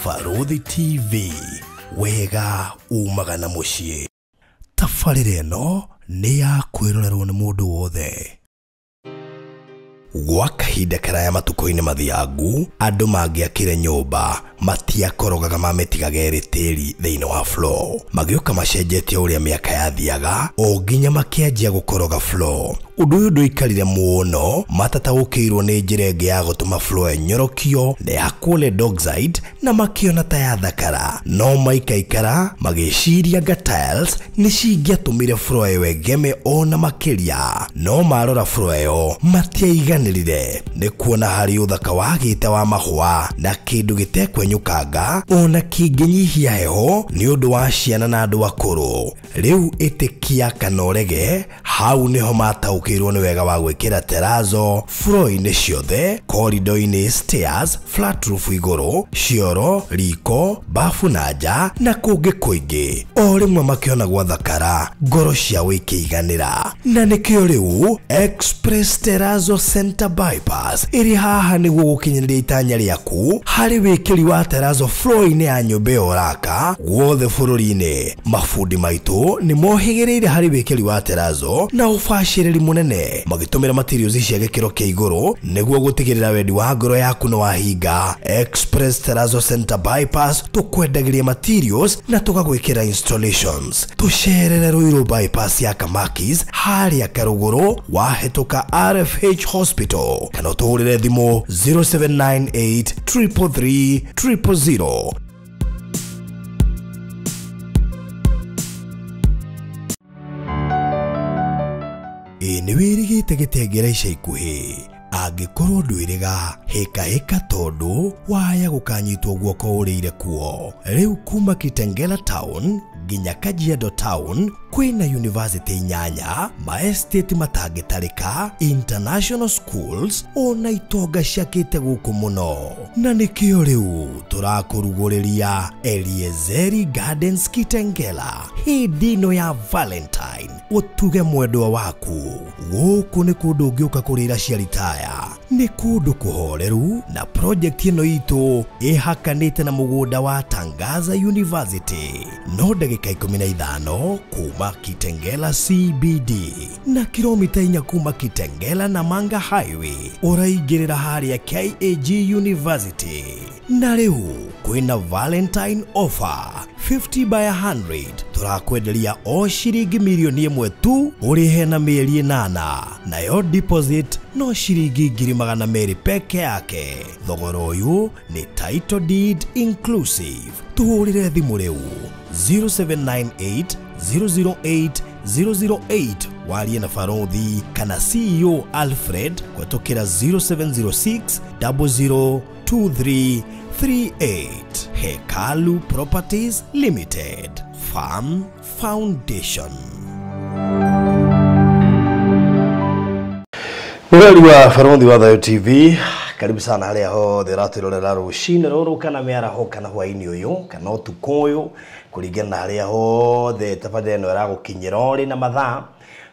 Barũthi TV, wega umaga na mũciĩ. Tabarĩra ĩno nĩ ya kwĩrorerwo nĩ mũndũ wothe. Gwa kahinda karaya matukũ-inĩ mathiangu, andũ mangĩakire nyũmba matiakorogaga mamĩtigaga ĩrĩ tĩri thĩinĩ wa floor. Magĩũka macenjetie ũrĩa mĩaka yathiaga o nginya makĩanjia gũkoroga floor. Ũndũ ũyũ ndũikarire mũno, matataũkĩirwo nĩ njĩra ĩngĩ ya gũtũma floor ĩnyorokio na ya lead oxide na makĩona ta yathakara. No maikaikara magĩciria nga tiles nĩ cingĩatũmire floor ĩyo ĩgeme ona makĩria. No marora floor ĩyo matiaiganĩrire nĩ kuona harĩ ũthaka wagĩte wa mahũa na kĩndũ gĩtekwenyũkanga ona kĩngĩnyihia heho nĩ ũndũ wa ciana na andũ akũrũ. Rĩu ĩtĩkia kana ũrege, hau nĩho mataũkĩirwo nĩ wega wa gwĩkĩra terrazzo floor-inĩ ciothe, corridor-inĩ, stairs, flat roof igũrũ, cioro, riko, bafu na nja na kũngĩ kũingĩ. O rĩmwe makĩona gwathakara, ngoro ciao ikĩiganĩra. Na nĩkĩo rĩu Express Terrazzo Center Bypass ĩrĩ haha nĩguo gũkinyanĩria itanya rĩaku harĩ wĩkĩri wa terrazzo floor-inĩ ya nyũmba ĩyo ũraka guothe bũrũri-inĩ. Mabundi maitũ nĩ mohĩgĩrĩire harĩ wĩkĩri wa terrazzo na ũbacĩrĩri mũnene, magĩtũmĩra materials cia gĩkĩro kĩa igũrũ nĩguo gũtigĩrĩra wendi wa ngoro yaku nĩ wahinga. Express Terrazzo Center Bypass tũkwendagĩria materials na tũgagwĩkĩra installations. Tũcerere Ruiru Bypass ya Kamakis harĩa Karũgũrũ wahĩtũka RFH Hospital, kana ũtũhũrĩre thimũ 0798 333 000. Ĩ nĩ wĩrĩgĩte gĩtengera ica ikuhĩ? Angĩkorwo ndwĩrĩga, hĩkahĩka tondũ waya gũkanyitwo guoko ũrĩire kuo. Rĩu kuma Kitengela Town nginya Kajiado Town kwĩna university 8, maestate matangĩtarĩka, international schools ona itonga ciakĩte gũkũ mũno. Na nĩkĩo rĩu tũrakũrugũrĩria Eliezeri Gardens Kitengela hĩndĩ ĩno ya Valentine. Ũtuge mwendwa waku. Gũkũ nĩ kũndũ ũngĩũka kũrĩra cia ritaya, nĩ kũndũ kũhoreru, na project ĩno itũ ĩhakanĩte na mũgũnda wa Tangaza University, no ndagĩka 15 kuma Kitengela CBD na kilomita 4 kuma Kitengela na Manga Highway ũraingĩrĩra harĩa KAG University. Na rĩu kwĩna Valentine offer 50 by 100 tũrakwenderia o ciringi milioni 1 tu, ũrĩhe na mĩeri 8, nayo deposit no ciringi 200,000 peke yake. Thogora ũyũ nĩ title deed inclusive. Tũhũrĩre thimũ rĩu 0798 008 008 warie na Barothi kana CEO Alfred kũhetũkĩra 0706 0023 38. Hekalu Properties Limited, Farm Foundation. Mũrori wa Barothi wa Thayo TV, karibu sana harĩa hothe ũratwĩrorera rũcinĩ rũrũ kana mĩaraho kana hwaĩ-inĩ ũyũ kana ũtukũ ũyũ, kũringana na harĩa hothe tabarĩra ĩno ĩragũkinyĩra ũrĩ na mathaa.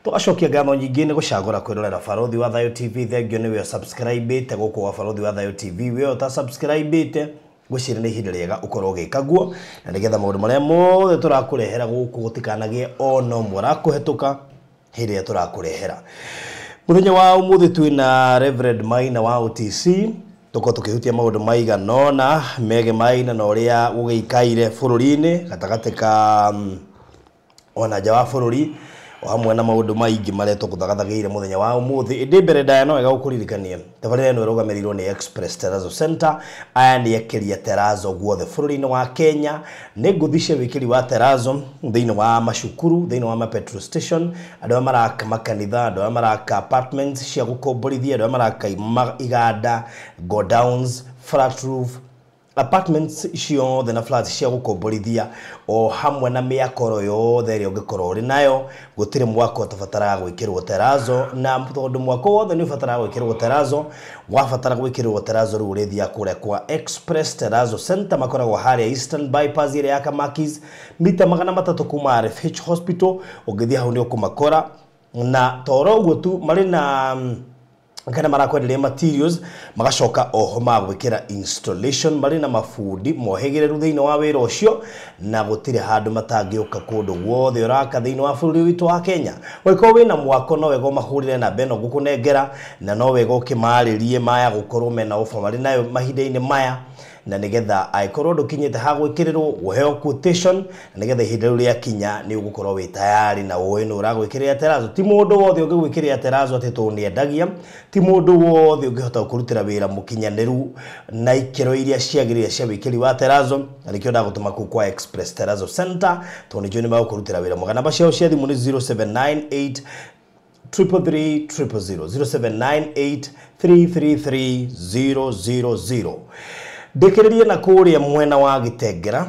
Tũgacokia ngatho nyingĩ nĩ gũcagũra kwĩrorera Barothi wa Thayo TV. Thengio nĩ we subscribe-ĩte gũkũ gwa Barothi wa Thayo TV. We ũta subscribe-ĩte, ngwĩciria nĩ ihinda rĩega ũkorwo ũgĩka guo, na nĩgetha maũndũ marĩa mothe tũrakũrehera gũkũ gũtikanagĩe ona ũmwe ũrakũhetũka hĩndĩ ĩrĩa tũrakũrehera. Mũthenya wa ũmũthĩ twĩna Reverend Maina wa OTC, tũkorwo tũkĩhutia maũndũ maigana ũna megiĩ Maina na ũrĩa gũgĩikaire bũrũri-inĩ gatagatĩ ka ona nja wa bũrũri, o hamwe na maũndũ maingĩ marĩa tũkũthagathagĩire mũthenya wa ũmũthĩ. Ĩndĩ mbere ndaya no wega gũkũririkania tabarĩra ĩno ĩrũgamĩrĩirwo nĩ Express Terrazzo Center. Aya nĩ ekĩri a terrazzo guothe bũrũri-inĩ wa Kenya. Nĩ ngũthi cia wĩkĩri wa terrazzo thĩinĩ wa macukuru, thĩinĩ wa ma petrol station, andũ arĩa maraka makanitha, andũ arĩa maraka apartments cia gũkomborithia, andũ arĩa maraka iganda, godowns, flat roof, apartments ciothe na flats cia gũkomborithia, o hamwe na mĩakoro yothe ĩrĩa ũngĩkorwo ũrĩ nayo. Gũtirĩ mwako ũtabataraga gwĩkĩrwo terrazzo, na tondũ mwako wothe nĩ ũbataraga gwĩkĩrwo terrazzo, wabatara gwĩkĩrwo terrazzo rĩu ũrĩthiaga kũrĩa kwa Express Terrazzo Center, makoragwo harĩa Eastern Bypass ĩrĩa ya Kamakis, mita 300 kuma RFH Hospital. Ũngĩthiĩ hau nĩ ũkũmakora, na toro ũguo tu marĩ na Kana marakwenderia materials magacoka oho magwikira installation mari na mabundi mohegereru thiini wa wira ucio na gutire handu matangiuka kundu guothe uraka thiini wa bururi witu wa Kenya. Wakorwo wina mwako no wega mahurire na beno gukunengera na no wega ukimaririe maya gukorwo mena ofa mari nayo mahinda-ini maya na nigetha aikorwo ndukinyite ha gwikirirwo uheo quotation na nigetha ihinda riu riakinya ni ugukorwo wi tayari na uwi ni uragwikirira terazo. Ti mundu wothe ungigwikirira terazo ati to niendagia, ti mundu wothe ungihota gukurutira wira mukinyaniru na ikiro iria ciagirire cia wikiri wa terazo, na nikio ndagutuma kuu kwa Express Terazo Center to ni ni magukurutira wira mwega. Namba ciao cia thimu ni 0798 333 000 0798 333 000. Ndikiririe na kuria mwena wa Gitengera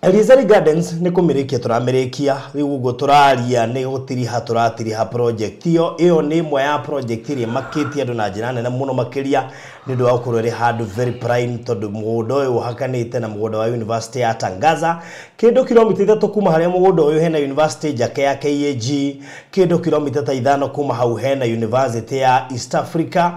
Elizari Gardens ni kumirikia turamirikia riu uguo turaria ni gutiriha turatiriha project iyo iyo ni imwe ya project iria makitie andu na njira nene muno makiria ni undu wa gukorwo iri handu very prime tondu mugunda uyu uhakanite na mugunda wa University ya Tangaza kindu kilomita 3 kuma haria mugunda uyu hena University njake ya KAG kindu kilomita ta 5 kuma hau hena University ya East Africa.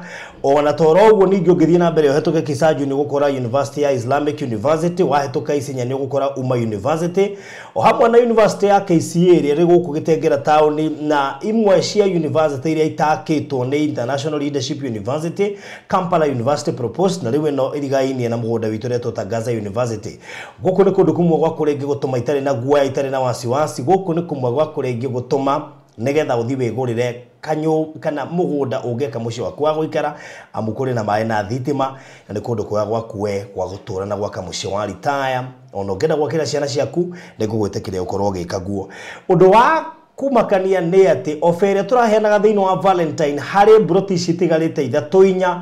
Ona toro uguo ningi ungithie na mbere uhetuke Kisaju ni gukora University ya Islamic University, wahetuka Isinya ni gukora Uma University, o hamwe na University ya KCA ĩrĩa ĩrĩ gũkũ Gĩtengera taũni na imwe cia university iria itakĩtwo nĩ International Leadership University, Kampala University proposed na rĩu ĩno ĩrigainie na mũgũnda witũ ũretwo Tangaza University. Gũkũ nĩ kũndũ kũmwe gwa kũrĩa ingĩgũtũma itarĩ na guoya, itarĩ na wasiwasi. Gũkũ nĩ kũmwe gwa kũrĩa ingĩgũtũma nigetha uthi wigurire kanyu kana mugunda ungeka muciĩ waku wa guikara amu kuri na maĩ na thitima na nĩ kũndũ kwega gwaku gwa gũtũra na gwaka mũciĩ wa ritaya. Ona ũngĩenda gwakĩra ciana ciaku nĩ ngũgwĩtĩkĩria ũkorwo ũgĩka guo. Ũndũ wa kumakania nĩ atĩ ofa ĩrĩa tũraheanaga thĩinĩ wa Valentine harĩ mburoti ici itigarĩte 3 4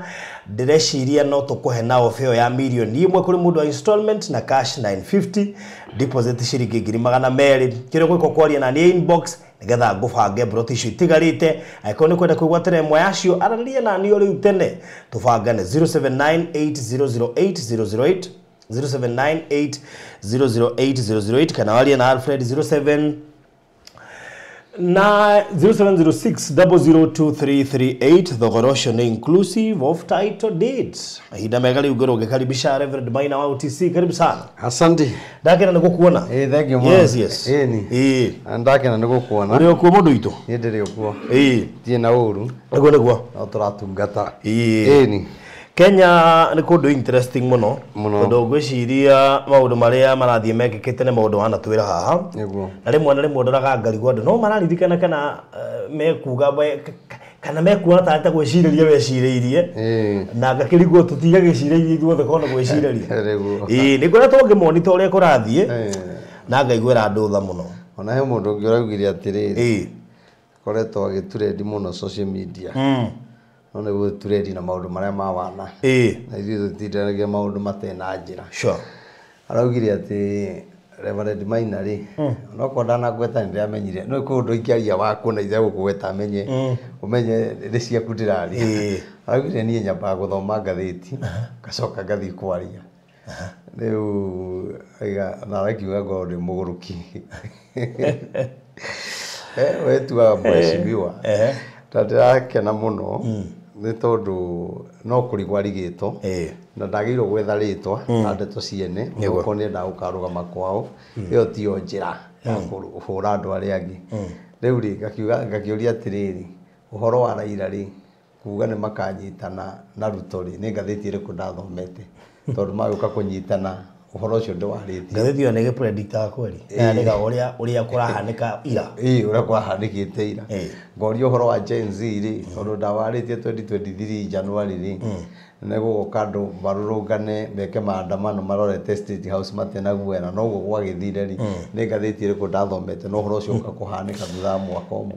ndĩreciria no tũkũhe na ofa ĩyo ya mirioni 1 kũrĩ mũndũ wa installment na cash 950 deposit ciringi 200,000. Kĩrĩa ũgwĩka kwaria na niĩ inbox nigetha ngũbange mburoti icio itigarĩte. Angĩkorwo nĩ kwenda kwĩgwatĩra ĩmwe yacio aranĩria na niĩ o rĩu tene tũbangane 0798008008 0798008008 kana warie na Alfred 07 na 0706 002338. Thogora ũcio nĩ inclusive of title deeds. Mahinda mega rĩu ngorwo ngĩkaribisha Reverend Maina wa OTC. Karibu sana. Asante. Ndakena nĩ gũkuona. Thank you mũno. Yes, yes. Ĩni. Ndakena nĩ gũkuona. Ũrĩ okuo mũndũ witũ? Niĩ ndĩrĩ okuo. Ĩĩ. Ndirĩ na ũru. Nĩguo nĩguo. No tũratungata. Ĩĩ. Ĩni. Kenya nĩ kũndũ interesting mũno tondũ ngwĩciria maũndũ marĩa marathiĩ mekĩkĩte nĩ maũndũ wanatwĩra haha. Nĩguo. Na rĩmwe ndoraga ngarigwo andũ no mararirikana kana mekuga kana mekuona tarĩ ta gwĩcirĩria mecirĩirie na ngakĩrigwo tũtigagĩcirĩirie ithuothe korwo nĩ gwĩcirĩria. Nĩguo. Ĩĩ nĩ ngoretwo ngĩmonita ũrĩa kũrathiĩ na ngaiguĩra andũ tha mũno. Ona he mũndũ ũngĩ ũraugire atĩrĩrĩ. Ĩĩ. Koretwo agĩturendi mũno social media. No nĩ gũturendi na maũndũ marĩa ma wana. Ĩĩ. Na ithuĩ tũtindanagia maũndũ matarĩ na njĩra. Sure. Araugire atĩ Reverend Maina rĩ, onokorwo ndanangweta nĩ ndĩramenyire, no kwĩ ũndũ ingĩaria waku na itegũkũgweta menye, ũmenye nĩ ciaku ndĩraria. Araugire niĩ nyambaga gũthoma ngathĩti, ngacoka ngathiĩ kwaria. Rĩu aiga na arakiuga ngorwo ndĩ mũgũrũki. Wetuaga mheshimiwa. Ta ndĩrakena mũno nĩ tondũ no kũrigwo arigĩtwo na ndagĩrĩirwo gwetha rĩtwa na ndeto ciene okorwo nĩendaga gũkarũgama kwao ĩyo tiyo njĩra ya kũhũra andũ arĩa angĩ. Rĩu rĩ ngakĩũria atĩrĩrĩ, ũhoro wa Raila rĩ kuga nĩ makanyitana na Ruto rĩ nĩ ngathĩti ĩrĩkũ ndathomete tondũ magĩũka kũnyitana ũhoro ũcio ndĩwarĩtie. Ngathĩti ĩyo nĩ ĩgĩpredictaga kweli? Yandĩkaga ũrĩa kũrahanĩka ira. Ĩĩ ũrĩa kũrahanĩkĩte ira. Ngoria ũhoro wa Gen Z rĩ tondũ ndawarĩtie 2023 January rĩ nĩ gũgoka andũ marũrũngane meke maandamano marorete State House matena guoya na noguo gwagĩthire rĩ nĩ ngathĩti ĩrĩkũ ndathomete na ũhoro ũcio ũka kũhanĩka thutha wa mwaka ũmwe.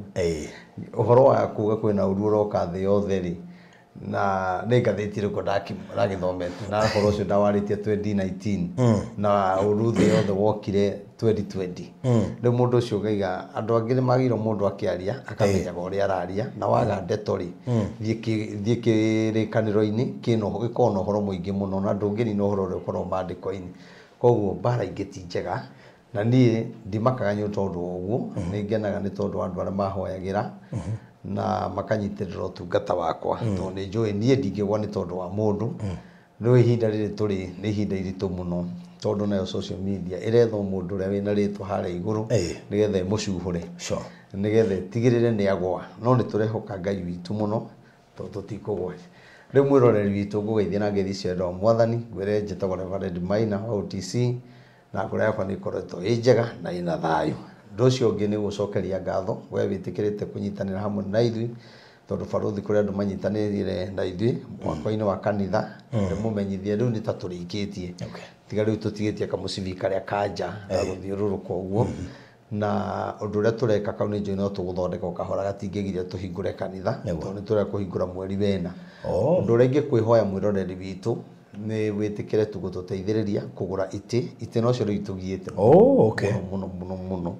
Ũhoro wa kuga kwĩna ũru ũroka thĩ yothe rĩ na nĩ ngathĩti ĩrĩkũ ndagĩthomete na ũhoro ũcio ndawarĩtie 2019 na ũru thĩ yothe wokire 2020. Rĩu mũndũ ũcio ngaiga andũ angĩ nĩ magĩrĩirwo mũndũ akĩaria akamenyaga ũrĩa araria na waga ndeto rĩ thiĩ kĩrĩkanĩro-inĩ gĩkoragwo na ũhoro mũingĩ mũno na ndũngĩnina ũhoro ũrĩa ũkoragwo maandĩko-inĩ. Koguo mbara ingĩ ti njega na niĩ ndimakaga nĩ tondũ wa ũguo, nĩ ngenaga nĩ tondũ wa andũ arĩa mahoyagĩra Na makanyitĩrĩra ũtungata wakwa tondũ nĩ njũĩ niĩ ndingĩgwa nĩ tondũ wa mũndũ. Rĩu ihinda rĩrĩ tũrĩ nĩ ihinda iritũ mũno tondũ nayo social media ĩrethwo mũndũ ũrĩa wĩna rĩtwa harĩa igũrũ nĩgetha ĩmũcuhũre, nĩgetha ĩtigĩrĩre nĩ agwa. No nĩ tũrehoka Ngai witũ mũno tondũ tũtikũgwa. Rĩu mwĩroreri witũ ngũgeithia na ngeithi cia wendo wa Mwathani, ngwĩre njĩtagwo Reverend Maina wa OTC na ngoro yakwa nĩ ĩkoretwo ĩ njega na ĩna thayũ. Ũndũ ũcio ũngĩ nĩ gũcokeria ngatho we wĩtĩkĩrĩte kũnyitanĩra hamwe na ithuĩ tondũ barũthi kũrĩ andũ manyitanĩire na ithuĩ mwako-inĩ wa kanitha. Ndĩmũmenyithie rĩu nĩ ta tũrĩkĩtie, tiga rĩu tũtigĩtie kamũcibi karĩa kanja ga gũthiũrũrũka ũguo. Na ũndũ ũrĩa tũreka kau nĩ njũĩ no tũgũthondeka o kahora, gatingĩgiria tũhingũre kanitha tondũ nĩ tũrenda kũhingũra mweri wena. Ũndũ ũrĩa ingĩkwĩhoya mwĩroreri witũ nĩ wĩtĩkĩre tu gũtũteithĩrĩria kũgũra itĩ. Itĩ nocio rĩu itũgiĩte mũno mũno mũno.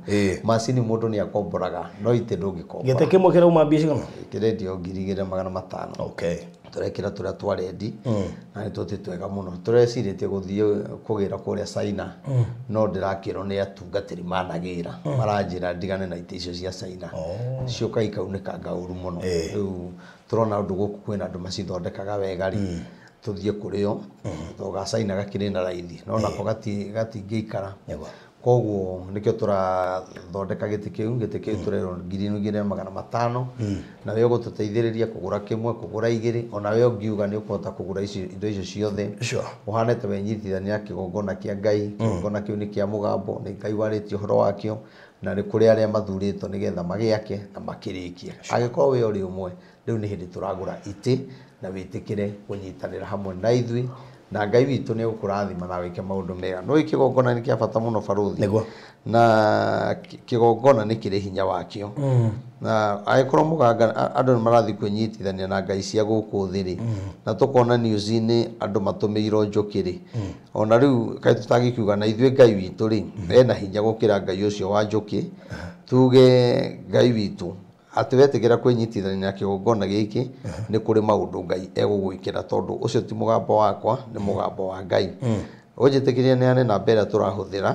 Macini mũndũ nĩ akomboraga no itĩ ndũngĩkombora. Gĩtĩ kĩmwe kĩrauma mbia cigana? Kĩrendio 2500. Tũrekĩra tũrĩa twarendi na nĩ tũtĩ twega mũno. Tũrecirĩtie gũthiĩ kũgĩra kũrĩa China no ndĩrakĩrwo nĩ atungatĩri managĩra maranjĩra ndigane na itĩ icio cia China, ciũka ikaunĩkanga ũru mũno. Rĩu tũrona ũndũ gũkũ kwĩna andũ macithondekaga wega rĩ, tũthiĩ kũrĩo tondũ ga China gakĩrĩ na raithi no nako gatingĩikara. Koguo nĩkĩo tũrathondeka gĩtĩ kĩu. Gĩtĩ kĩu tũrerwo 2500 na we ũgũtũteithĩrĩria kũgũra kĩmwe, kũgũra igĩrĩ, ona we ũngiuga nĩ ũkũhota kũgũra indo icio ciothe. Ũhane ta wenyitithania kĩgongona kĩa Ngai. Kĩgongona kĩu nĩ kĩa mũgambo, nĩ Ngai warĩtie ũhoro wakĩo na nĩ kũrĩ arĩa mathurĩtwo nĩgetha magĩake na makĩrĩkie. Angĩkorwo we ũrĩ ũmwe, rĩu nĩ hĩndĩ tũragũra itĩ na wĩtĩkĩre kũnyitanĩra hamwe na ithuĩ na Ngai witũ nĩ egũkũrathima na wĩke maũndũ mega. No kĩgongona nĩ kĩa bata mũno barũthi, na kĩgongona nĩ kĩrĩ hinya wakĩo. Na angĩkorwo mũganga andũ nĩ marathiĩ kwĩnyitithania na ngai cia gũkũ thĩ rĩ, na tũkona news-inĩ andũ matũmĩirwo njũkĩ rĩ, ona rĩu kaĩ tũtangĩkiuga na ithuĩ Ngai witũ rĩ ena hinya gũkĩra Ngai ũcio wa njũkĩ. Tuge Ngai witũ atĩ wetĩkĩra kwĩnyitithania na kĩgongona gĩkĩ nĩ kũrĩ maũndũ Ngai egũgwĩkĩra tondũ ũcio ti mũgambo wakwa, nĩ mũgambo wa Ngai. Ũnjĩtĩkĩrie neane namba ĩrĩa tũrahũthĩra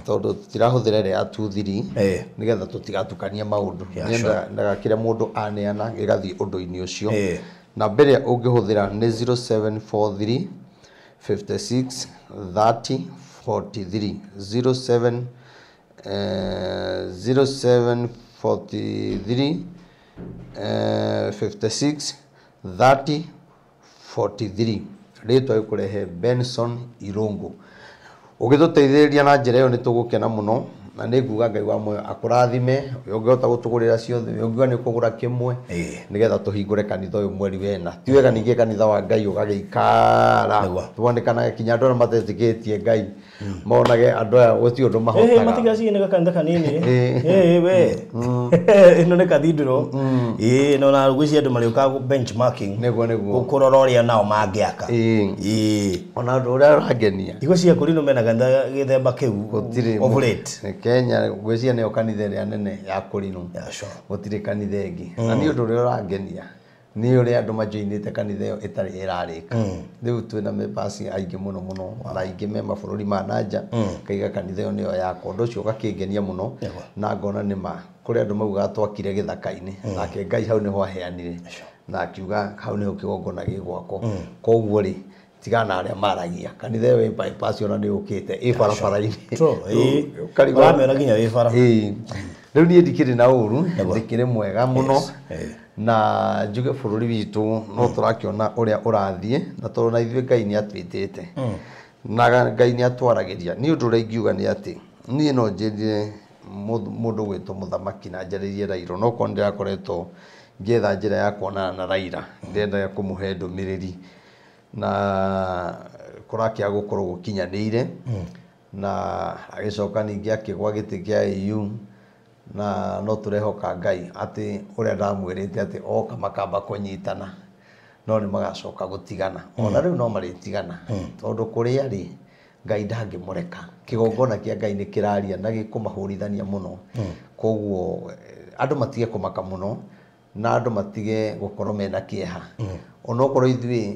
tondũ tũtirahũthĩra ĩrĩa ya 23 nĩgetha tũtigatukanie maũndũ. Ndagakĩre mũndũ aneana gĩgathiĩ ũndũ-inĩ ũcio. Namba ĩrĩa ũngĩhũthĩra nĩ 0743 56 30 43 07 0743 56 30 43. Rĩtwa ĩkũrehe Benson Irungu. Ũgĩtũteithĩrĩria na njĩra ĩyo nĩ tũgũkena mũno na nĩ nguga Ngai wa muoyo akũrathime. Ũngĩhota gũtũgũrĩra ciothe, ũngiuga nĩ ũkũgũra kĩmwe nĩgetha tũhingũre kanitha ũyũ mweri wena. Ti wega ningĩ kanitha wa Ngai ũgagĩikara tuonekana kinya andũ arĩa matetĩkĩtie Ngai monage andũ aya gũtirĩ ũndũ mahotaga. Matigaciĩ nĩ gakanitha kanini. We ĩno nĩ cathedral. No na ngwĩciria andũ marĩũkaga benchmarking nĩguo kũrora ũrĩa nao mangĩaka. Ona ũndũ ũrĩa ũrangenia igũciria kũrĩ mena kanitha gĩthemba kĩu gũtirĩ of late. Kenya ngwĩciria nĩyo kanitha ĩrĩa nene ya kũrinũ, gũtirĩ kanitha ĩngĩ. Na nĩ ũndũ ũrĩa ũrangenia nĩ ũrĩa andũ majoinĩte kanitha ĩyo ĩtarĩ ĩrarĩka. Rĩu twĩna members aingĩ mũno mũno na aingĩ me mabũrũri ma nanja, kaiga kanitha ĩyo nĩyo yakwa. Ũndũ ũcio ũgakĩngenia mũno na ngona nĩ ma kũrĩ andũ maugaga twakire gĩthaka-inĩ nake Ngai hau nĩho aheanire na akiuga hau nĩho kĩgongona gĩgwakwo. Koguo rĩ tigana na arĩa maragia kanitha ĩyo ĩ bypass ona nĩ yũkĩte ĩ barabara-inĩ. Ũramĩona nginya wĩ bara. Rĩu niĩ ndikĩrĩ na ũru, ndikĩrĩ mwega mũno na njuge bũrũri witũ no tũrakĩona ũrĩa ũrathiĩ na tondũ na ithuĩ Ngai nĩ atwĩtĩte na Ngai nĩ atwaragĩria. Niĩ ũndũ ũrĩa ingiuga nĩ atĩ niĩ no njĩrire mũndũ gwĩtwo mũthamaki na njarĩrie Raila, no korwo ndĩrakoretwo ngĩetha njĩra ya kuonana na Raila, ndĩrendaga kũmũhe ndũmĩrĩri na kũrakĩaga gũkorwo gũkinyanĩire na agĩcoka ningĩ akĩgwa gĩtĩ kĩa AU na no tũrehoka Ngai atĩ ũrĩa ndamwĩrĩte atĩ oka makamba kũnyitana no nĩ magacoka gũtigana. Ona rĩu no marĩtigana tondũ kũrĩa rĩ Ngai ndangĩmũreka. Kĩgongona kĩa Ngai nĩ kĩraria na gĩkũmahũrithania mũno. Koguo andũ matige kũmaka mũno na andũ matige gũkorwo mena kĩeha. Onokorwo ithuĩ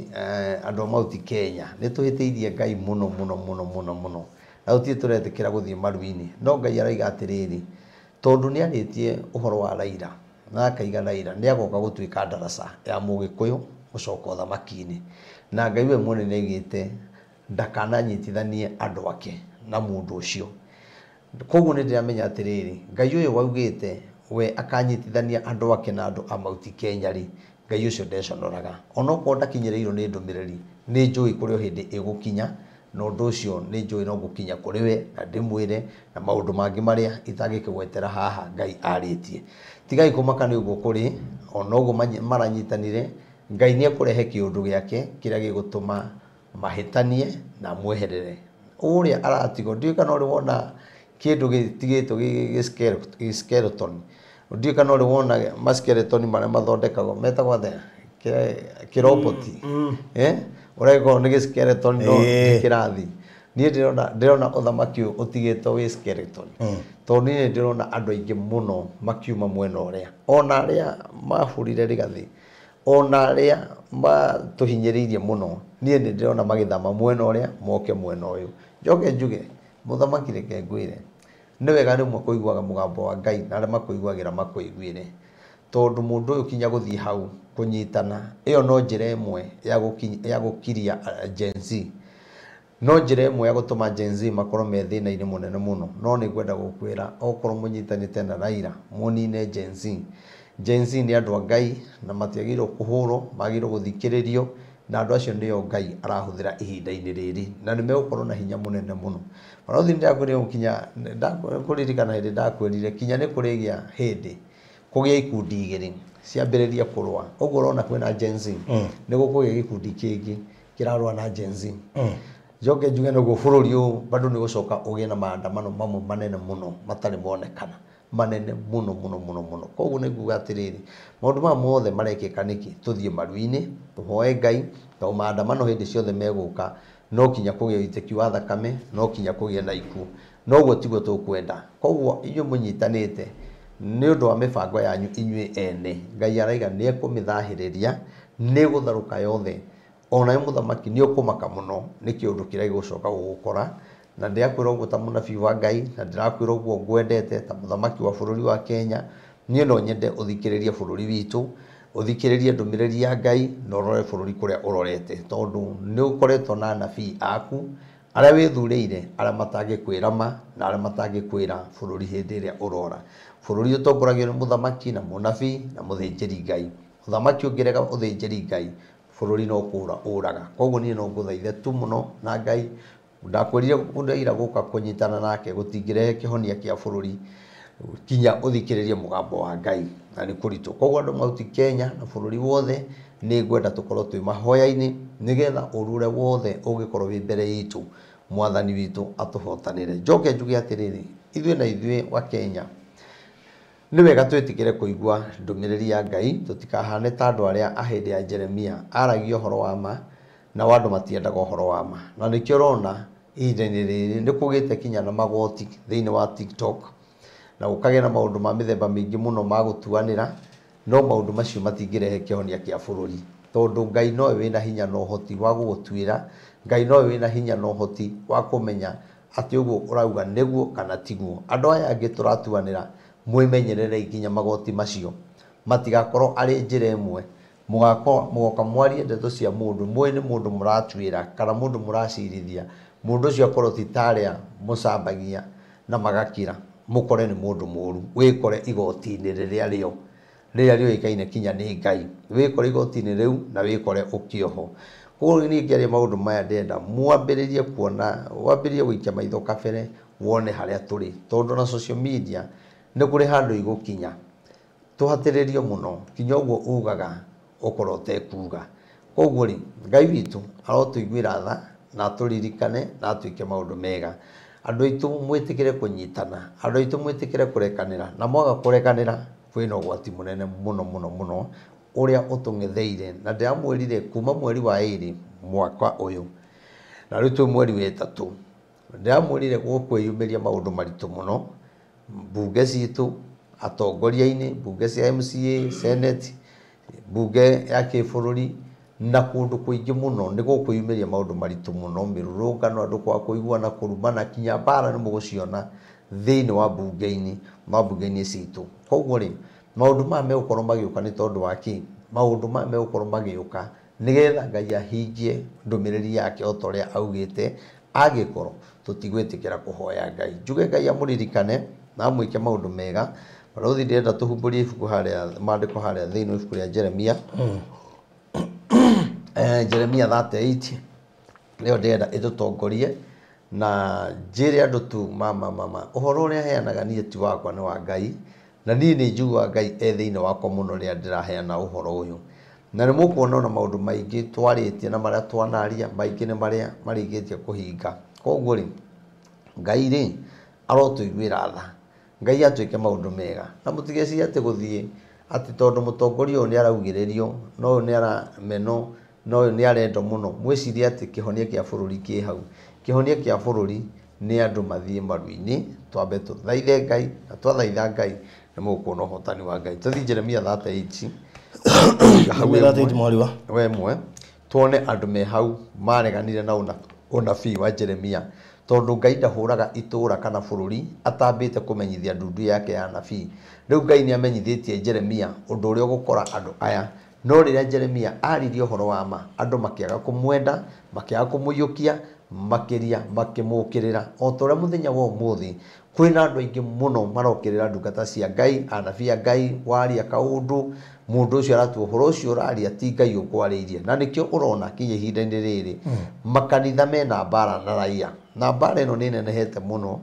andũ a Mount Kenya nĩ tũhĩtĩirie Ngai mũno mũno mũno mũno mũno na gũtirĩ tũretĩkĩra gũthiĩ maru-inĩ, no Ngai arauga atĩrĩrĩ, tondũ nĩ arĩtie ũhoro wa Raila Na akaiga Raila nĩ agoka gũtuĩka ndaraca ya Mũgĩkũyũ gũcoka ũthamaki-inĩ. Na Ngai we mwene nĩ aigĩte ndakananyitithanie andũ ake na mũndũ ũcio. Koguo nĩ ndĩramenya atĩrĩrĩ, Ngai ũyũ waugĩte we akanyitithania andũ ake na andũ a Mount Kenya rĩ, Ngai ũcio ndeconoraga. Onokorwo ndakinyĩrĩirwo nĩ ndũmĩrĩri, nĩ njũĩ kũrĩ o hĩndĩ ĩgũkinya, na ũndũ ũcio nĩ njũĩ no ngũkinya kũrĩ we na ndĩmwĩre na maũndũ mangĩ marĩa itangĩkĩgwetera haha Ngai arĩtie. Tigai kũmaka nĩ ũguo kũrĩ, ona ũguo maranyitanire, Ngai nĩ ekũrehe kĩũndũ gĩake kĩrĩa gĩgũtũma mahĩtanie na mweherere. Ũrĩa aratigwo, ndiũĩ kana ũrĩ wona kĩndũ gĩtigĩtwo gĩ skeleton. Ndiũĩ kana ũrĩ wona ma skeleton marĩa mathondekagwo metagwo atĩa? Kĩroboti. Ũrĩa gĩkoragwo nĩ gĩ skeleton no nĩ kĩrathi. Niĩ ndĩrona ũthamaki ũyũ ũtigĩtwo wĩ skeleton. Tondũ niĩ ndĩrona andũ aingĩ mũno makiuma mwena ũrĩa. Ona arĩa mabũrire Rigathĩ, ona arĩa matũhinyĩrĩirie mũno, niĩ nĩ ndĩrona magĩthama mwena ũrĩa moke mwena ũyũ. Njoke njuge, mũthamaki reke ngwĩre, nĩ wega rĩmwe kũiguaga mũgambo wa Ngai na arĩa makũiguagĩra makũiguĩre. Tondũ mũndũ ũyũ kinya gũthiĩ hau kũnyitana, ĩyo no njĩra ĩmwe ya gũkiria Gen Z. No njĩra ĩmwe ya gũtũma Gen Z makorwo me thĩna-inĩ mũnene mũno. No nĩ ngwenda gũkwĩra, okorwo mũnyitanĩte na Raila, mũnine Gen Z. Gen Z nĩ andũ a Ngai na matiagĩrĩirwo kũhũrwo, magĩrĩirwo gũthikĩrĩrio, na andũ acio nĩo Ngai arahũthĩra ihinda-inĩ rĩrĩ, na nĩ megũkorwo na hinya mũnene mũno. Barũthi, nĩndakwĩrire gũkinya, ndakũririkana hĩndĩ ndakwĩrire kinya nĩ kũrĩgĩa hĩndĩ kũgĩa ikundi igĩrĩ ciambĩrĩria kũrũa. Ũguo ũrona kwĩna Gen Z, nĩ gũkũgĩa gĩkundi kĩngĩ kĩrarũa na Gen Z. Njoke njuge nĩguo bũrũri ũyũ bado nĩ gũcoka ũgĩe na maandamano mamwe manene mũno matarĩ monekana, manene mũno mũno mũno mũno. Koguo nĩ nguga atĩrĩrĩ, maũndũ maya mothe marekĩka nĩkĩ? Tũthiĩ maru-inĩ, tũhoe Ngai, tondũ maandamano hĩndĩ ciothe megũka, no kinya kũgĩe ũitĩki wa thakame, no kinya kũgĩe na ikuũ. No ũguo tiguo tũkwenda. Koguo inyuĩ mũnyitanĩte nĩ ũndũ wa mĩbango yanyu inyuĩ ene, Ngai araiga nĩ ekũmĩthahĩrĩria, nĩ ĩgũtharũka yothe. Ona we mũthamaki nĩ ũkũmaka mũno nĩ kĩũndũ kĩrĩa gĩgũcoka gũgũkora. Na ndĩrakwĩra ũguo ta mũnabii wa Ngai, na ndĩrakwĩra ũguo ngwendete ta mũthamaki wa bũrũri wa Kenya. Niĩ no nyende ũthikĩrĩrie bũrũri witũ, ũthikĩrĩrie ndũmĩrĩri ya Ngai, na ũrore bũrũri kũrĩa ũrorete, tondũ nĩ ũkoretwo na anabii aku arĩa wĩthurĩire, arĩa matangĩkwĩra ma na arĩa matangĩkwĩra bũrũri hĩndĩ ĩrĩa ũrora. Bũrũri ũtongoragio nĩ mũthamaki na mũnabii na mũthĩnjĩri Ngai. Mũthamaki ũngĩrega ũthĩnjĩri Ngai, bũrũri no kũũra ũraga. Koguo niĩ no ngũthaithe tu mũno na Ngai, ndakwĩrire Raila gũka kũnyitana nake gũtingĩrehe kĩhonia kĩa bũrũri kinya ũthikĩrĩrie mũgambo wa Ngai, na nĩ kũritũ. Koguo andũ Mount Kenya na bũrũri wothe nĩ ngwenda tũkorwo twĩ mahoya-inĩ nĩgetha ũru ũrĩa wothe ũngĩkorwo wĩ mbere itũ, mwathani witũ atũhotanĩre. Njoke njuge atĩrĩrĩ, ithuĩ na ithuĩ wa Kenya nĩ wega twĩtĩkĩre kũigua ndũmĩrĩri ya Ngai, tũtikahane ta andũ arĩa a hĩndĩ ya Jeremia aragia ũhoro wa ma nao andũ matiendaga ũhoro wa ma. Na nĩkĩo ũrona ihinda-inĩ rĩrĩ nĩ kũgĩte kinya na magoti thĩinĩ wa TikTok, na gũkagĩa na maũndũ ma mĩthemba mĩingĩ mũno ma gũtuanĩra, no maũndũ macio matingĩrehe kĩhonia kĩa bũrũri, tondũ Ngai nowe wĩna hinya na ũhoti wa gũgũtuĩra, Ngai nowe wĩna hinya na ũhoti wa kũmenya atĩ ũguo ũrauga nĩguo kana tiguo. Andũ aya angĩ tũratuanĩra, mwĩmenyererei nginya magoti macio matigakorwo arĩ njĩra ĩmwe mũgoka mwarie ndeto cia mũndũ mũĩ nĩ mũndũ mũratuĩra kana mũndũ mũracirithia, mũndũ ũcio akorwo ti ta arĩa mũcambagia na magakira, mũkore nĩ mũndũ mũru, wĩkore igoti-inĩ rĩrĩa rĩo rĩrĩa rĩũĩkaine kinya nĩ Ngai, wĩkore igoti-inĩ rĩu na wĩkore ũkĩohwo. Koguo niĩ ngĩaria maũndũ maya ndĩrenda mwambĩrĩrie kuona, wambĩrĩrie gũikia maitho kabere wone harĩa tũrĩ, tondũ na social media nĩ kũrĩ handũ igũkinya tũhatĩrĩrio mũno kinya ũguo ugaga ũkorwo ũtekuga. Koguo rĩ, Ngai witũ arotũiguĩra tha na atũririkane na atwĩke maũndũ mega. Andũ aitũ mwĩtĩkĩre kũnyitana, andũ aitũ mwĩtĩkĩre kũrekanĩra, na mwaga kũrekanĩra kwĩna ũgwati mũnene mũno mũno mũno ũrĩa ũtũng'etheire. Na ndĩramwĩrire kuma mweri wa 2 mwaka ũyũ, na rĩu twĩ mweri wa 3, ndĩramwĩrire gũkwĩyumĩria maũndũ maritũ mũno mbunge citũ, atongoria-inĩ, mbunge cia MCA, Senate, mbunge ya kĩbũrũri na kũndũ kũingĩ mũno nĩ gũkwĩyumĩria maũndũ maritũ mũno, mĩrũrũngano, andũ kwaga kũiguana, kũrumana, kinya mbara nĩ mũgũciona thĩinĩ wa mbunge-inĩ, mambunge-inĩ citũ. Koguo rĩ, Maũndũ maya megũkorwo magĩũka nĩ tondũ wa kĩ? Maũndũ maya megũkorwo magĩũka nĩgetha Ngai ahingie ndũmĩrĩri yake o ta ũrĩa augĩte, angĩkorwo tũtigwĩtĩkĩra kũhoya Ngai. Njuge Ngai amũririkane na amwĩke maũndũ mega. Barũthi, ndĩrenda tũhumbũrie ibuku harĩa, maandĩko harĩa thĩinĩ wa ibuku rĩa Jeremia. Jeremia 38 nĩyo ndĩrenda ĩtũtongorie na njĩre andũ tu mama mama ũhoro ũrĩa heanaga niĩ ti wakwa, nĩ wa Ngai, na niĩ nĩ njiguaga Ngai e thĩinĩ wakwa mũno rĩrĩa ndĩraheana ũhoro ũyũ. Na nĩ mũkuona ona maũndũ maingĩ twarĩtie na marĩa twanaria maingĩ nĩ marĩa marĩkĩtie kũhinga. Koguo rĩ, Ngai rĩ arotũiguĩra tha, Ngai atwĩke maũndũ mega, na mũtigecirie atĩ gũthiĩ atĩ tondũ mũtongoria ũyũ nĩ araugĩrĩrio, na ũyũ nĩ aramenwo, na ũyũ nĩ arendwo mũno, mwĩcirie atĩ kĩhonia kĩa bũrũri kĩ hau. Kĩhonia kĩa bũrũri nĩ andũ mathiĩ maru-inĩ, twambe tũthaithe Ngai, na twathaitha Ngai nĩ mũkuona ũhotani wa Ngai. Tũthiĩ Jeremia 38 hau 38 mwari wa we mwe tuone andũ me hau mareganire na ũnabii wa Jeremia, tondũ Ngai ndahũraga itũũra kana bũrũri atambĩte kũmenyithia ndundu yake ya anabii. Rĩu Ngai nĩ amenyithĩtie Jeremia ũndũ ũrĩa ũgũkora andũ aya, no rĩrĩa Jeremia aririe ũhoro wa ma, andũ makĩaga kũmwenda, makĩaga kũmũiyũkia, makĩria makĩmũkĩrĩra. O ta ũrĩa mũthenya wa ũmũthĩ kwĩna andũ aingĩ mũno marokĩrĩra ndungata cia Ngai, anabii a Ngai, waria kaũndũ mũndũ ũcio aratua ũhoro ũcio ũraria ti Ngai ũkwarĩirie. Na nĩkĩo ũrona kinya ihinda-inĩ rĩrĩ makanitha mena mbara na raia, na mbara ĩno nĩ ĩnenehete mũno.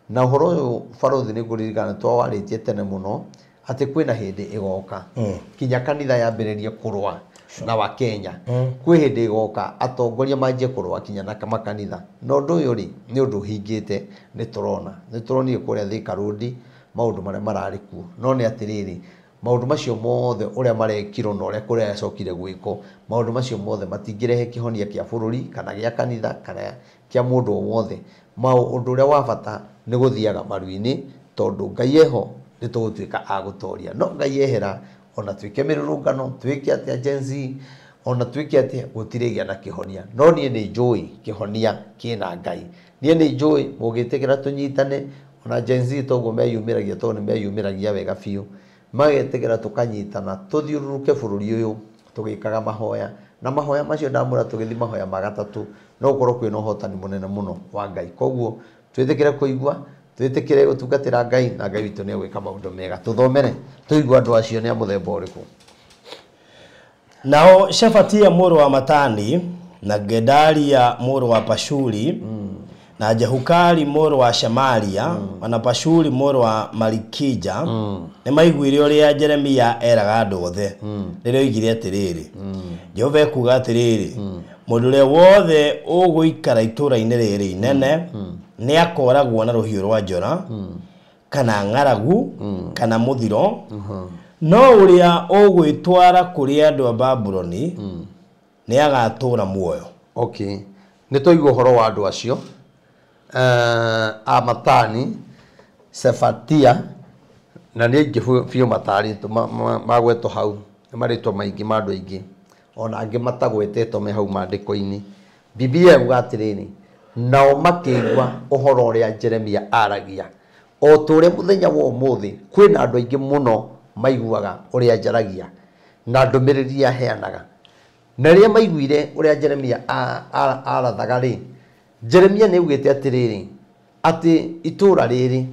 Na ũhoro ũyũ barũthi nĩ ngũririkana twawarĩtie tene mũno atĩ kwĩna hĩndĩ ĩgoka kinya kanitha yambĩrĩrie kũrũa na wa Kenya. Kwĩ hĩndĩ ĩgoka atongoria manjie kũrũa kinya na makanitha. Na ũndũ ũyũ rĩ nĩ ũndũ ũhingĩte, nĩ tũrona, nĩ tũronire kũrĩa Thika Road maũndũ marĩa mararĩ kuo. No nĩ atĩrĩrĩ, maũndũ macio mothe ũrĩa marekirwo na ũrĩa kũrĩa yacokire gwĩkwo, maũndũ macio mothe matingĩrehe kĩhonia kĩa bũrũri kana gĩa kanitha kana kĩa mũndũ o wothe. Ũndũ ũrĩa wa bata nĩ gũthiaga maru-inĩ, tondũ Ngai eho nĩ tũgũtuĩka a gũtoria. No Ngai ehera, ona tuĩke mĩrũrũngano, tuĩke atĩa Gen Z, ona tuĩke atĩa, gũtirĩ gĩa na kĩhonia. No niĩ nĩ njũĩ kĩhonia kĩna Ngai. Niĩ nĩ njũĩ mũngĩtĩkĩra tũnyitane, ona Gen Z toguo meyumĩragia, tondũ nĩ meyumĩragia wega biũ, magetĩkĩra tũkanyitana tũthiũrũrũke bũrũri ũyũ tũgĩkaga mahoya. Na mahoya macio ndamwĩra tũgĩthiĩ mahoya ma gatatũ, no gũkorwo kwĩna ũhotani mũnene mũno wa Ngai. Koguo twĩtĩkĩre kũigua, twĩtĩkĩre gũtungatĩra Ngai, na Ngai witũ nĩ egwĩka maũndũ mega. Tũthomere tũigue andũ acio nĩ a mũthemba ũrĩkũ. Nao Shefatia mũrũ wa Matani na Gedalia mũrũ wa Pashuri na Jehukali mũrũ wa Shemaria na Pashuri mũrũ wa Malikija nĩ maiguire ũrĩa Jeremia eraga andũ othe rĩrĩa oigire atĩrĩrĩ, Jehova ekuuga atĩrĩrĩ, mũndũ ũrĩa wothe ũgũikara itũũra-inĩ rĩrĩ inene nĩ akooragwo na rũhiũ rwa njora kana ng'aragu kana mũthiro, no ũrĩa ũgwĩtwara kũrĩ andũ a Babuloni nĩ agatũũra muoyo. Okay, nĩ twaigua ũhoro wa andũ acio a Matani, Sefatia, na nĩ aingĩ biũ matarĩtwo magwetwo hau, nĩ marĩtwa maingĩ ma andũ aingĩ, ona angĩ matagwetetwo me hau maandĩko-inĩ. Biblia yuga atĩrĩrĩ, nao makĩigua ũhoro ũrĩa Jeremia aragia. O ta ũrĩa mũthenya wa ũmũthĩ kwĩna andũ aingĩ mũno maiguaga ũrĩa njaragia na ndũmĩrĩri aheanaga. Na rĩrĩa maiguire ũrĩa Jeremia arathaga rĩ, Jeremia nĩ augĩte atĩrĩrĩ, atĩ itũũra rĩrĩ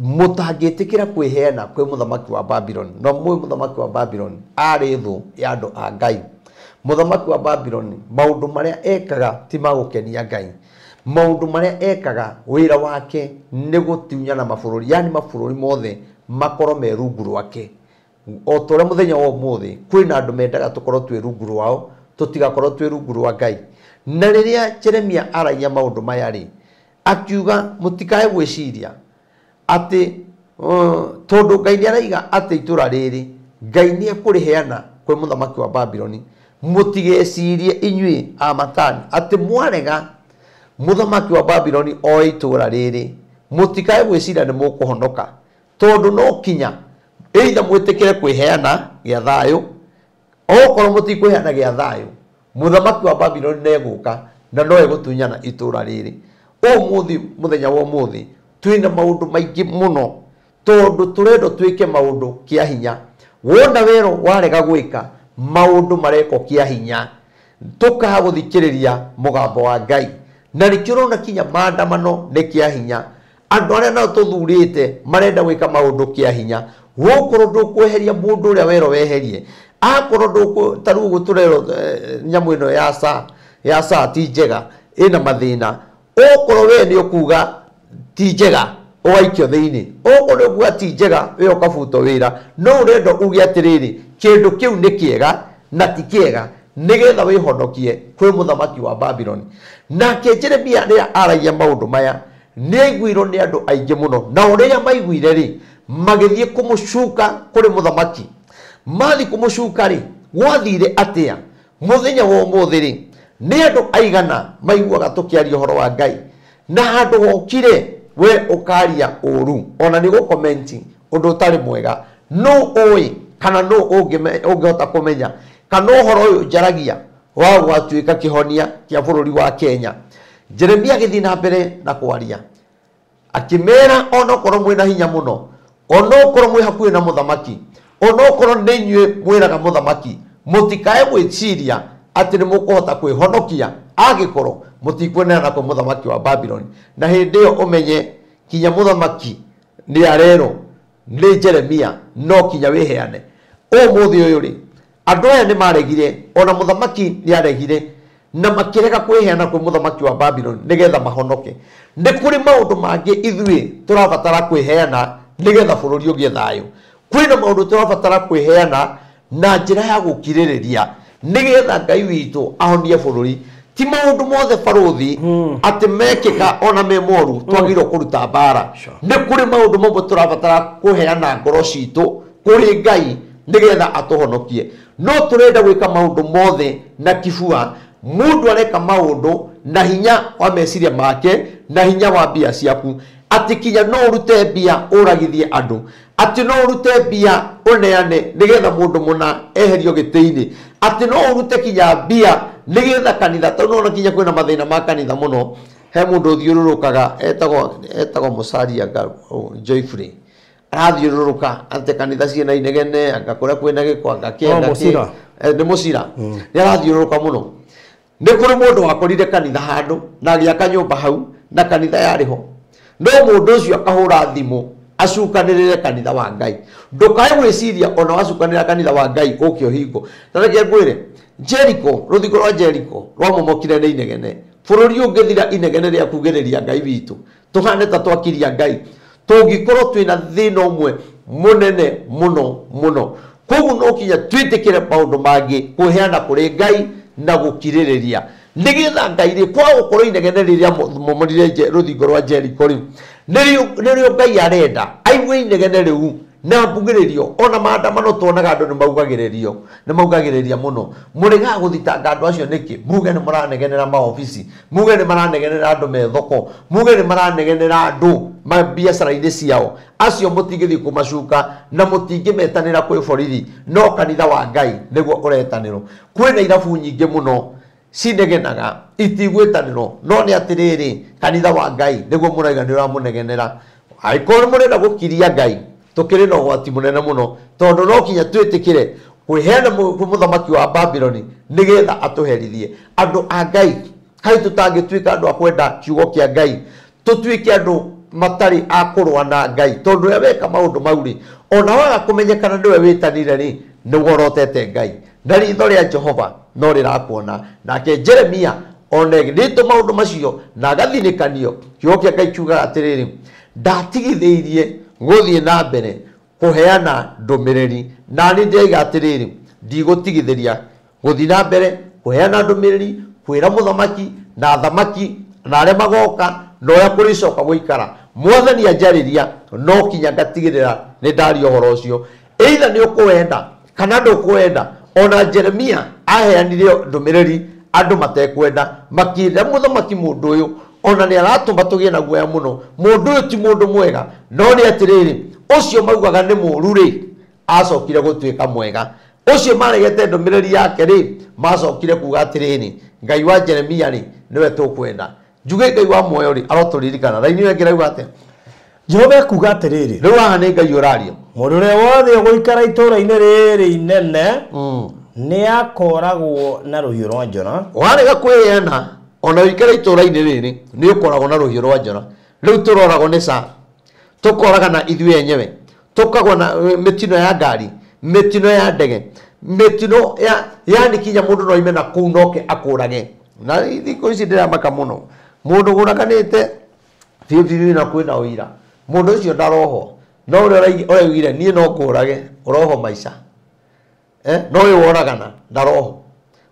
mũtangĩtĩkĩra kwĩheana kwĩ mũthamaki wa Babuloni. No mũĩ mũthamaki wa Babuloni arĩ thũ ya andũ a Ngai. Mũthamaki wa Babuloni maũndũ marĩa ekaga ti ma gũkenia Ngai. Maũndũ marĩa ekaga wĩra wake nĩ gũtunyana mabũrũri, yani mabũrũri mothe makorwo me rungu rwake. O ta ũrĩa mũthenya wa ũmũthĩ kwĩna andũ mendaga tũkorwo twĩ rungu rwao, tũtigakorwo twĩ rungu rwa Ngai. Na rĩrĩa Jeremia aragia maũndũ maya rĩ, akiuga mũtikae gwĩciria atĩ tondũ Ngai nĩ araiga atĩ itũũra rĩrĩ Ngai nĩ ekũrĩheana kwĩ mũthamaki wa Babuloni, mũtigecirie inyuĩ a Matani atĩ mwarega mũthamaki wa Babuloni oe itũũra rĩrĩ, mũtikae gwĩciria nĩ mũkũhonoka, tondũ no kinya either mwĩtĩkĩre kwĩheana gĩa thayũ, okorwo mũtikwĩheana gĩa thayũ, mũthamaki wa Babuloni nĩ egũka na no egũtunyana itũũra rĩrĩ. Ũmũthĩ, mũthenya wa ũmũthĩ twĩna maũndũ maingĩ mũno Tondu turendo twike maundu kia hinya. Wona wero warega gwika maundu mareko kia hinya. Tukaga guthikiriria mugambo wa Ngai. Na nikio urona kinya maandamano ni kia hinya. Andu aria nao tuthurite marenda gwika maundu kia hinya. Wokorwo ndukweheria mundu uria wero weherie. Akorwo nduku taru guturero nyamu ino ya saa ti njega ina mathina. Okorwo we ni ukuga ti njega ugaikio thiini. Okorwo ni ukuga ti njega we ukabutwo wira. No urenda uge atiriri kindu kiu ni kiega na ti kiega nigetha wihonokie kwi muthamaki wa Babylon. Nake Jeremia rĩrĩa aragia maundu maya ni aiguirwo ni andu aingi muno, na uria maiguire ri magithie kumucuka kuri muthamaki. Mathi kumucuka ri gwathire atia muthenya wa umuthi ri ni andu aigana maiguaga tukiaria uhoro wa Ngai na handu hokire we ukaria uru ona ni gukomenti undu utari mwega. No ui kana no ungihota kumenya kana uhoro uyu njaragia wa gwatuika kihonia kia bururi wa Kenya. Jeremia agithii na mbere na kwaria akimera onokorwo mwina hinya muno, onokorwo mwi hakuhi na muthamaki, onokorwo ni inyuĩ mwiraga muthamaki, mutikae gwiciria ati ni mukuhota kwihonokia angikorwo mutikwenerana kwa muthamaki wa Babylon. Na hindi iyo umenye kinya muthamaki ni arerwo ni Jeremia no kinya wiheane. Umuthi uyu ri andu aya ni maregire, ona muthamaki ni aregire na makirega kwiheana kwa muthamaki wa Babylon nigetha mahonoke. Ni kuri maundu mangi ithuĩ turabatara kwiheana nigetha bururi ugie thayo. Kwina maundu turabatara kwiheana na njira ya gukiririria nigetha Ngai witũ ahonie bururi. Ti maundu mothe baruthi ati mekika ona me moru twagirwo kuruta mbara. Ni kuri maundu mamwe turabatara kuheana ngoro citũ kuri Ngai nigetha atuhonokie. No turenda gwika maundu mothe na kibua. Mundu areka maundu na hinya wa meciria make na hinya wa mbia ciaku, ati kinya no urute mbia uragithie andu, ati no urute mbia uneane nigetha mundu muna eherio gitiini, ati no urute kinya mbia nigetha kanitha. Tondu ona kinya kwina mathina ma kanitha muno. He mundu uthiururukaga etagwo Musalia Joyfrey, arathiururuka ate kanitha ciena inegene anga kuria kwina giko anga kienda ni Mucira ni arathiururuka muno. Ni kuri mundu wakorire kanitha handu na agiaka nyumba hau na kanitha yari ho, no mundu ucio akahura thimu acukanirire kanitha wa Ngai. Ndukae gwiciria ona wacukanira kanitha wa Ngai uke uhingo. Ta reke ngwire, Jericho, ruthingo rwa Jericho rwamomokire ni inegene. Bururi ungithira inegene ria kugiriria Ngai witu tuhane ta twakiria Ngai, tungikorwo twina thina umwe munene muno muno. Koguo no kinya twitikire maundu mangi kuheana kuri Ngai na gukiririria nigetha Ngai ri kwa gukorwo inegene riria momorire ruthingo rwa Jericho riu nirio Ngai arenda aigue inegene riu na mbugiririo. Ona maandamano tuonaga andu ni maugagiririo, ni maugagiriria muno. Murigaga guthitanga andu acio niki? Muge ni muranegenera maobici, muge ni maranegenera andu me thoko, muge ni maranegenera andu ma biacara-ini ciao. Acio mutingithii kumacuka na mutingimetanira kwi borithi, no kanitha wa Ngai niguo uretanirwo. Kwina irabu nyingi muno cinegenaga itigwitanirwo, no ni atiriri kanitha wa Ngai niguo muraiga ni uramunegenera. Angĩkorwo murenda gukiria Ngai, tukiri na ũgwati mũnene mũno, tondu no kinya twĩtĩkĩre kwĩheana kwĩ mũthamaki wa Babyloni nĩgetha atũherithie. Andũ a Ngai, kaĩ tũtangĩtuĩka andũ a kwenda kiugo kĩa Ngai, tũtuĩke andũ matarĩ a kũrũa na Ngai, tondũ ũrĩa weka maũndũ mau rĩ, ona waga kũmenyekana nĩwe wĩtanire rĩ, nĩworotete Ngai na ritho rĩa Jehova no rĩrakuona. Nake Jeremia onegĩrĩtwo maũndũ macio na agathinĩkanio. Kiugo kĩa Ngai kiugaga atĩrĩrĩ, ndatigithĩirie gũthiĩ na mbere kũheana ndũmĩrĩri, na nĩ ndĩraiga atĩrĩrĩ, ndigũtigithĩria gũthiĩ na mbere kũheana ndũmĩrĩri, kwĩra mũthamaki na athamaki na arĩa magoka na ũrĩa kũrĩcoka gũikara. Mwathani anjarĩria no kinya ngatigĩrĩra nĩ ndaria ũhoro ũcio, either nĩ ũkũwenda kana ndũkũwenda. Ona Jeremia aheanire ndũmĩrĩri andũ matekwenda, makĩra mũthamaki mũndũ ũyũ ona nĩ aratũma tũgĩe na guoya mũno, mũndũ ũyũ ti mũndũ mwega. No nĩ atĩrĩrĩ, ũcio maugaga nĩ mũũru rĩ, acokire gũtuĩka mwega. Ũcio maregete ndũmĩrĩri yake rĩ, macokire kuga atĩrĩrĩ, Ngai wa Jeremia rĩ nĩwe tũkwenda. Njuge Ngai wa muoyo rĩ arotũririkana. Raini ĩyo ĩngĩ ĩrauga atĩa? Jehova ekuga atĩrĩrĩ, rĩu haha nĩ Ngai ũraria, mũndũ ũrĩa wothe ũgũikara itũũra-inĩ rĩrĩ inene nĩ akoragwo na rũhiũ rwa njora. Warega kwĩyana ona ũikare itũũra-inĩ rĩrĩ nĩ ũkoragwo na rũhiũ rwa njora. Rĩu tũroragwo nĩ ca, tũkoragana ithuĩ enyewe, tũkagwa na mĩtino ya ngari, mĩtino ya ndege, mĩtino ya yani kinya mũndũ no aime na kũu noke akũrage. Na thikũ ici ndĩramaka mũno, mũndũ ũraganĩte biũ biũ na kwĩna ũira, mũndũ ũcio ndarohwo, no ũrĩa ũraugire niĩ no ngũrage ũrohwo maica, no ũyũ woragana ndarohwo.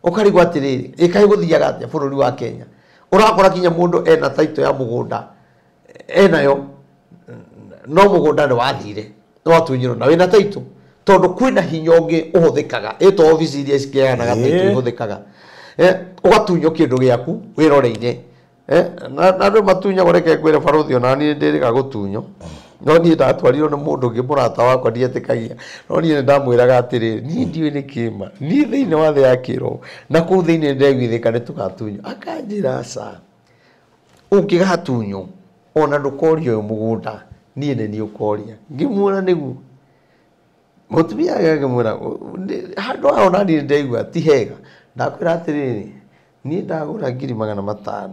Ũkarigwo atĩrĩrĩ, ĩkaĩ gũthiaga atĩa bũrũri wa Kenya? Ũrakora kinya mũndũ ena title ya mũgũnda enayo, no mũgũnda nĩ wathire, nĩ watunyirwo na wĩna title, tondũ kwĩna hinya ũngĩ ũhũthĩkaga, ĩtwo obici iria cikĩheanaga title ihũthĩkaga, ũgatunywo kĩndũ gĩaku wĩroreire. Na andũ matunyagwo, reke ngwĩre barũthi, ona niĩ ndĩrĩga gũtunywo, no niĩ ndatwarirwo nĩ mũndũ ũngĩ mũrata wakwa ndietĩkagia, no niĩ nĩndamwĩraga atĩrĩrĩ, niĩ ndiũĩ nĩ kĩma, niĩ thĩinĩ wa thĩ ya kĩroho na kũu thĩinĩ nĩndeiguithĩka nĩ tũgatunywo. Akanjĩra aca, ũngĩgatunywo ona ndũkoria ũyũ mũgũnda, niĩ nĩ niĩ ũkoria. Ngĩmuona nĩguo mũtumia wake akĩmwĩra handũ haha ona niĩ nĩndaigua ti hega. Ndakwĩra atĩrĩrĩ, niĩ ndagũra 500,000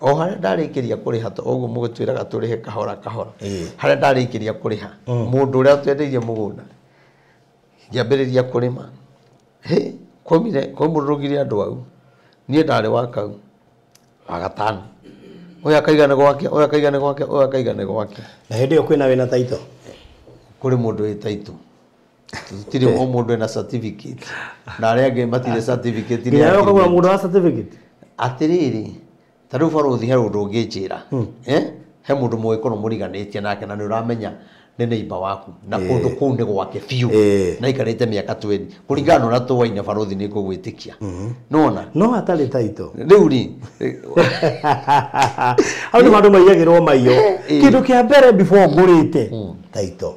o harĩa ndarĩkĩria kũrĩha, to ũguo mũgũtwĩraga tũrĩhe kahora kahora, harĩa ndarĩkĩria kũrĩha mũndũ ũrĩa twendeirie mũgũnda, ngĩambĩrĩria kũrĩma. Hĩ, kwaumire kwaumũrũrũkire andũ au, niĩ ndarĩ wa kau wa gatano, ũyũ akaiga nĩ gwake, ũyũ akaiga nĩ gwake, ũyũ akaiga nĩ gwake. Na hĩndĩ ĩyo kwĩna wĩna title, kũrĩ mũndũ wĩ title, tũtirĩ o mũndũ ena certificate na arĩa angĩ matirĩ certificate. Nginya wewe ũkagũra mũndũ wa certificate. Atĩrĩrĩ, ta rĩu barũthi he ũndũ ũngĩnjĩra, he mũndũ mũgĩkorwo mũriganĩtie nake na nĩ ũramenya nĩ neighbor waku na kũndũ kũu nĩ gwake biũ, na aikarĩte mĩaka 20 kũringana na ũrĩa tũwaine, barũthi nĩ ngũgwĩtĩkia, nĩwona no hatarĩ title. Rĩu rĩ, hau nĩ handũ maiyagĩrwo maiyo. Kĩndũ kĩa mbere before ngũrĩte title,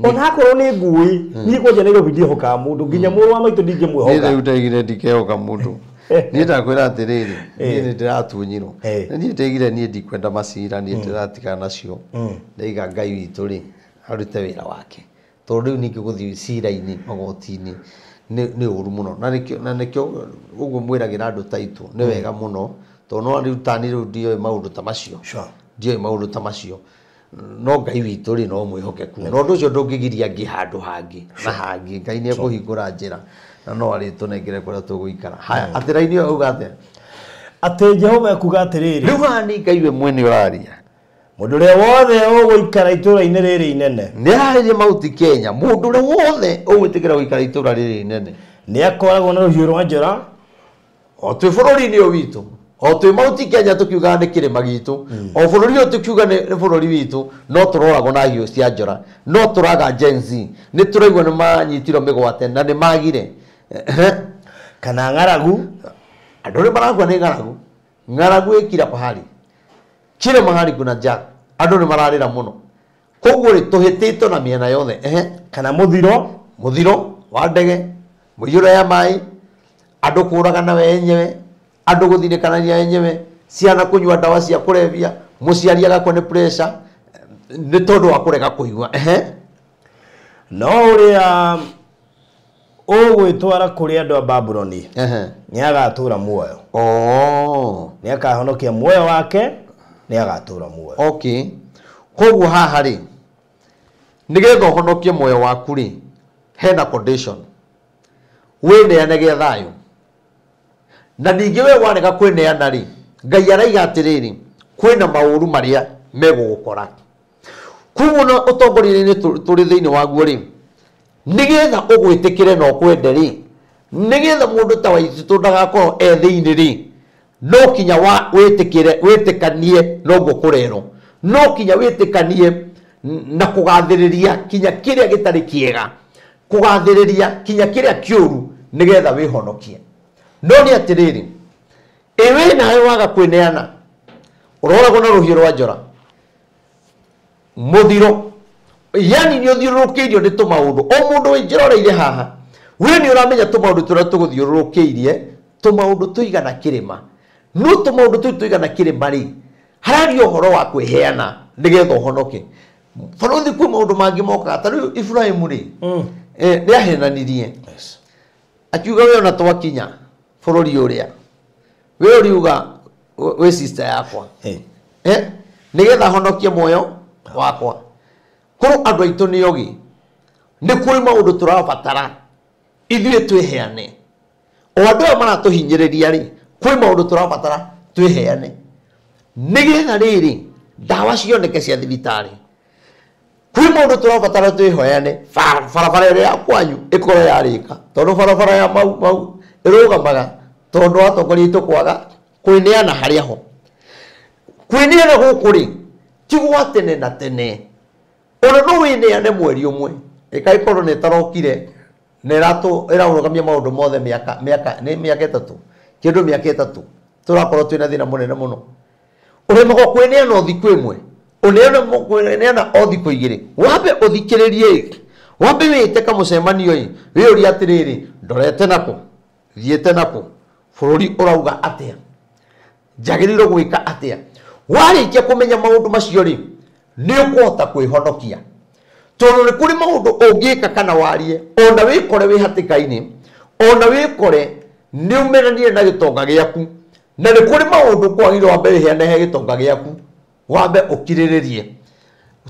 ona akorwo nĩ ngui, niĩ kwanja Nairobi ndiĩhokaga mũndũ, nginya mũrũ wa maitũ ndingĩmwĩhoka. Niĩ rĩu ndaigire ndikehoka mũndũ. Niĩ ndakwĩra atĩrĩrĩ, niĩ nĩ ndĩratunyirwo, niĩ ndaigire niĩ ndikwenda macira, niĩ ndĩratigana nacio, ndaiga Ngai witũ rĩ arute wĩra wake, tondũ rĩu ningĩ gũthiĩ cira-inĩ magoti-inĩ nĩ ũru mũno. Na nĩkĩo ũguo mwĩragĩra andũ title nĩ wega mũno, tondũ no rĩu tani rĩu ndioĩ maũndũ ta macio, ndioĩ maũndũ ta macio, no Ngai witũ rĩ no mwĩhokeku, na ũndũ ũcio ndũngĩgiria ngĩ handũ hangĩ na hangĩ. Ngai nĩ ekũhingũra njĩra na no arĩtũnengere kũrĩa tũgũikara. Haya, atĩ raini ĩyo auga atĩa? Atĩ Jehova ekuga atĩrĩrĩ, rĩu haha nĩ Ngai we mwene ũraria, mũndũ ũrĩa wothe ũgũikara itũũra-inĩ rĩrĩ inene nĩ ararĩria Mauti Kenya, mũndũ ũrĩa wothe ũgwĩtĩkĩra gũikara itũũra rĩrĩ inene nĩ akoragwo na rũhiũ rwa njora. O twĩ bũrũri-inĩ ũyũ witũ, o twĩ Mauti Kenya tũkiugaga nĩ kĩrĩma gitũ, o bũrũri ũyũ tũkiuga nĩ bũrũri witũ, no tũroragwo na hiũ cia njora, no tũraga Gen Z, nĩ tũraigua nĩ manyitirwo mĩgwate na nĩ magire kana ng'aragu. Andũ nĩ marakua nĩ ng'aragu, ng'aragu ĩ kila pahali, kila mahali kuna njaa, andũ nĩ mararĩra mũno. Koguo rĩ tũhĩtĩtwo na mĩena yothe. Kana mũthiro, mũthiro wa ndege, mũiyũro ya maĩ, andũ kũragana we enyewe, andũ gũthinĩkanania enyewe, ciana kũnyua ndawa cia kũrebia, mũciari agakua nĩ pressure nĩ tondũ wa kũrega kũigua. No ũrĩa ũgwĩtwara kũrĩ andũ a Babuloni nĩ agatũra muoyo. Nĩ akahonokia muoyo wake, nĩ agatũra muoyo. Okay. Koguo haha rĩ, nĩgetha ũhonokie muoyo waku rĩ, hena condition, wĩneane gĩa thayũ. Na ningĩ we warega kwĩneana rĩ, Ngai araiga atĩrĩrĩ, kwĩna maũru marĩa megũgũkora. Koguo na ũtongoria-inĩ tũrĩ thĩinĩ waguo rĩ, nĩgetha ũgwĩtĩkĩre na ũkwende rĩ, nĩgetha mũndũ ta Waititũ ndagakorwo e thĩinĩ rĩ, no kinya wa wĩtĩkĩre, wĩtĩkanie noguo kũrerwo, no kinya wĩtĩkanie na kũgathĩrĩria kinya kĩrĩa gĩtarĩ kĩega, kũgathĩrĩria kinya kĩrĩa kĩũru, nĩgetha wĩhonokie. No nĩ atĩrĩrĩ, ĩ wĩ nawe waga kwĩneana, ũroragwo na rũhiũ rwa njora, mũthiro, yani nĩ ũthiũrũrũkĩirio nĩ tũmaũndũ. O mũndũ wĩnjĩroreire haha, we nĩ ũramenya tũmaũndũ tũrĩa tũgũthiũrũrũkĩirie, tũmaũndũ tũigana kĩrĩma. No tũmaũndũ tũu tũigana kĩrĩma rĩ, Hararia ũhoro wa kwĩheana nĩgetha ũhonoke. Barothi kwĩ maũndũ mangĩ mokaga ta rĩu Ibrahimu rĩ, nĩahenanirie. Akiuga we ona twakinya bũrũri ũrĩa we ũriuga wĩ sister yakwa, nĩgetha honokie muoyo wakwa. Korwo andũ aitũ nĩ ogĩ, nĩ kũrĩ maũndũ tũrabatara ithuĩ twĩheane. O andũ aya maratũhinyĩrĩria rĩ, kwĩ maũndũ tũrabatara twĩheane nĩgetha rĩrĩ ndawa cioneke cia thibitarĩ. Kwĩ maũndũ tũrabatara twĩheane, barabara ĩrĩa ya kwanyu ĩkorwo yarĩka, tondũ barabara ya mau mau ĩrũgamaga tondũ atongoria aitũ kwaga kwĩneana harĩa ho. Kwĩneana gũkũ rĩ ti gwa tene na tene, ona no wĩneane mweri ũmwe ĩkaĩkorwo nĩ ĩtarokire na ĩrarũgamia maũndũ mothe mĩaka mĩaka nĩ mĩaka ĩtatũ kĩndũ mĩaka ĩtatũ tũrakorwo twĩna thĩna mũnene mũno. Ũremagwo kwĩneana o thikũ ĩmwe, ũneana o thikũ igĩrĩ, wambe ũthikĩrĩrie, wambe wĩte kamũcemanio ĩ, wĩyũrie atĩrĩrĩ, ndorete nakũ, thiĩte nakũ, bũrũri ũrauga atĩa, njagĩrĩirwo gwĩka atĩa. Warĩkia kũmenya maũndũ macio rĩ, nĩ ũkũhota kwĩhonokia, tondũ nĩ kũrĩ maũndũ ũngĩka kana warie ona wĩkore wĩ hatĩka-inĩ, ona wĩkore nĩ umenanire na gĩtonga gĩaku, na nĩ kũrĩ maũndũ kwagĩrĩirwo wambe wĩheane he gĩtonga gĩaku, wambe ũkirĩrĩrie,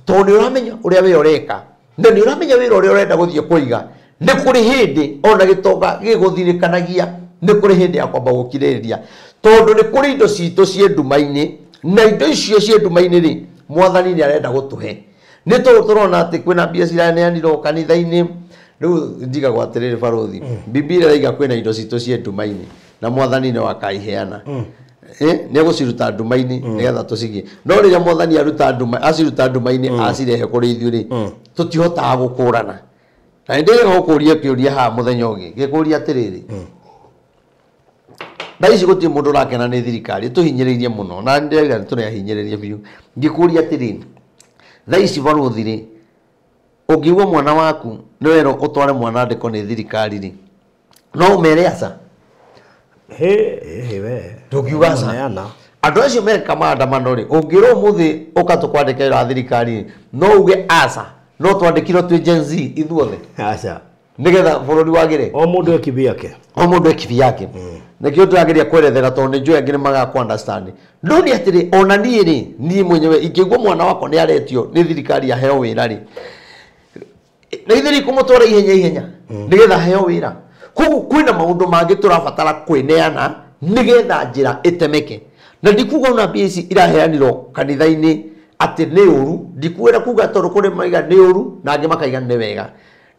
tondũ nĩ ũramenya ũrĩa we ũreka na nĩ ũramenya wĩra ũrĩa ũrenda gũthiĩ kũiga. Nĩ kũrĩ hĩndĩ ona gĩtonga gĩgũthirĩkanagia, nĩ kũrĩ hĩndĩ ya kwamba gũkirĩrĩria, tondũ nĩ kũrĩ indo citũ ciĩ nduma-inĩ, na indo icio ciĩ nduma-inĩ rĩ, mwathani nĩ arenda gũtũhe. Nĩ tondũ tũrona atĩ kwĩna mbia ciraneanirwo kanitha-inĩ. Rĩu ndigagwo atĩrĩrĩ barothi, Bibilia ĩraiga kwĩna indo citũ ciĩ nduma-inĩ na mwathani nĩ wakaiheana. Nĩ egũciruta nduma-inĩ nĩgetha tũcigie. No rĩrĩa mwathani aruta nduma, aciruta nduma-inĩ acirehe kũrĩ ithuĩ rĩ, tũtihotaga gũkũrana. Na nĩ gũkũria kĩũria haha mũthenya ũngĩ, ngĩkũria atĩrĩrĩ, thaa ici gũtirĩ mũndũ ũrakena nĩ thirikari, tũhinyĩrĩirie mũno na ndĩrauga nĩ tũrahinyĩrĩria biũ. Ngĩkũria atĩrĩrĩ, thaa ici barothi rĩ, ũngĩigua mwana waku nĩ werwo ũtware mwana andĩkwo nĩ thirikari rĩ, no ũmere aca? Ndũngiuga aca. Andũ acio meka maandamano rĩ, ũngĩrwo ũmũthĩ ũka tũkwandĩke wĩra wa thirikari rĩ, no uge aca, no twandĩkirwo twĩ Gen Z ithuothe aca, nĩgetha bũrũri wagĩre, o mũndũ ekibi yake, o mũndũ ekibi yake. Nĩkĩo tũrageria kwerethera tondũ nĩ njũĩ angĩ nĩ magaga understand. No nĩ atĩrĩ, ona niĩ rĩ, niĩ mwenyewe ingĩigua mwana wakwa nĩ aretio nĩ thirikari aheo wĩra rĩ, na ithuĩ kũmũtwara ihenya ihenya nĩgetha aheo wĩra. Koguo kwĩna maũndũ mangĩ tũrabatara kwĩneana nĩgetha njĩra ĩtemeke. Na ndikuga ona mbia ici iraheanirwo kanitha-inĩ atĩ nĩ ũru, ndikwenda kuga tondũ kũrĩ maiga nĩ ũru na angĩ makaiga nĩ wega.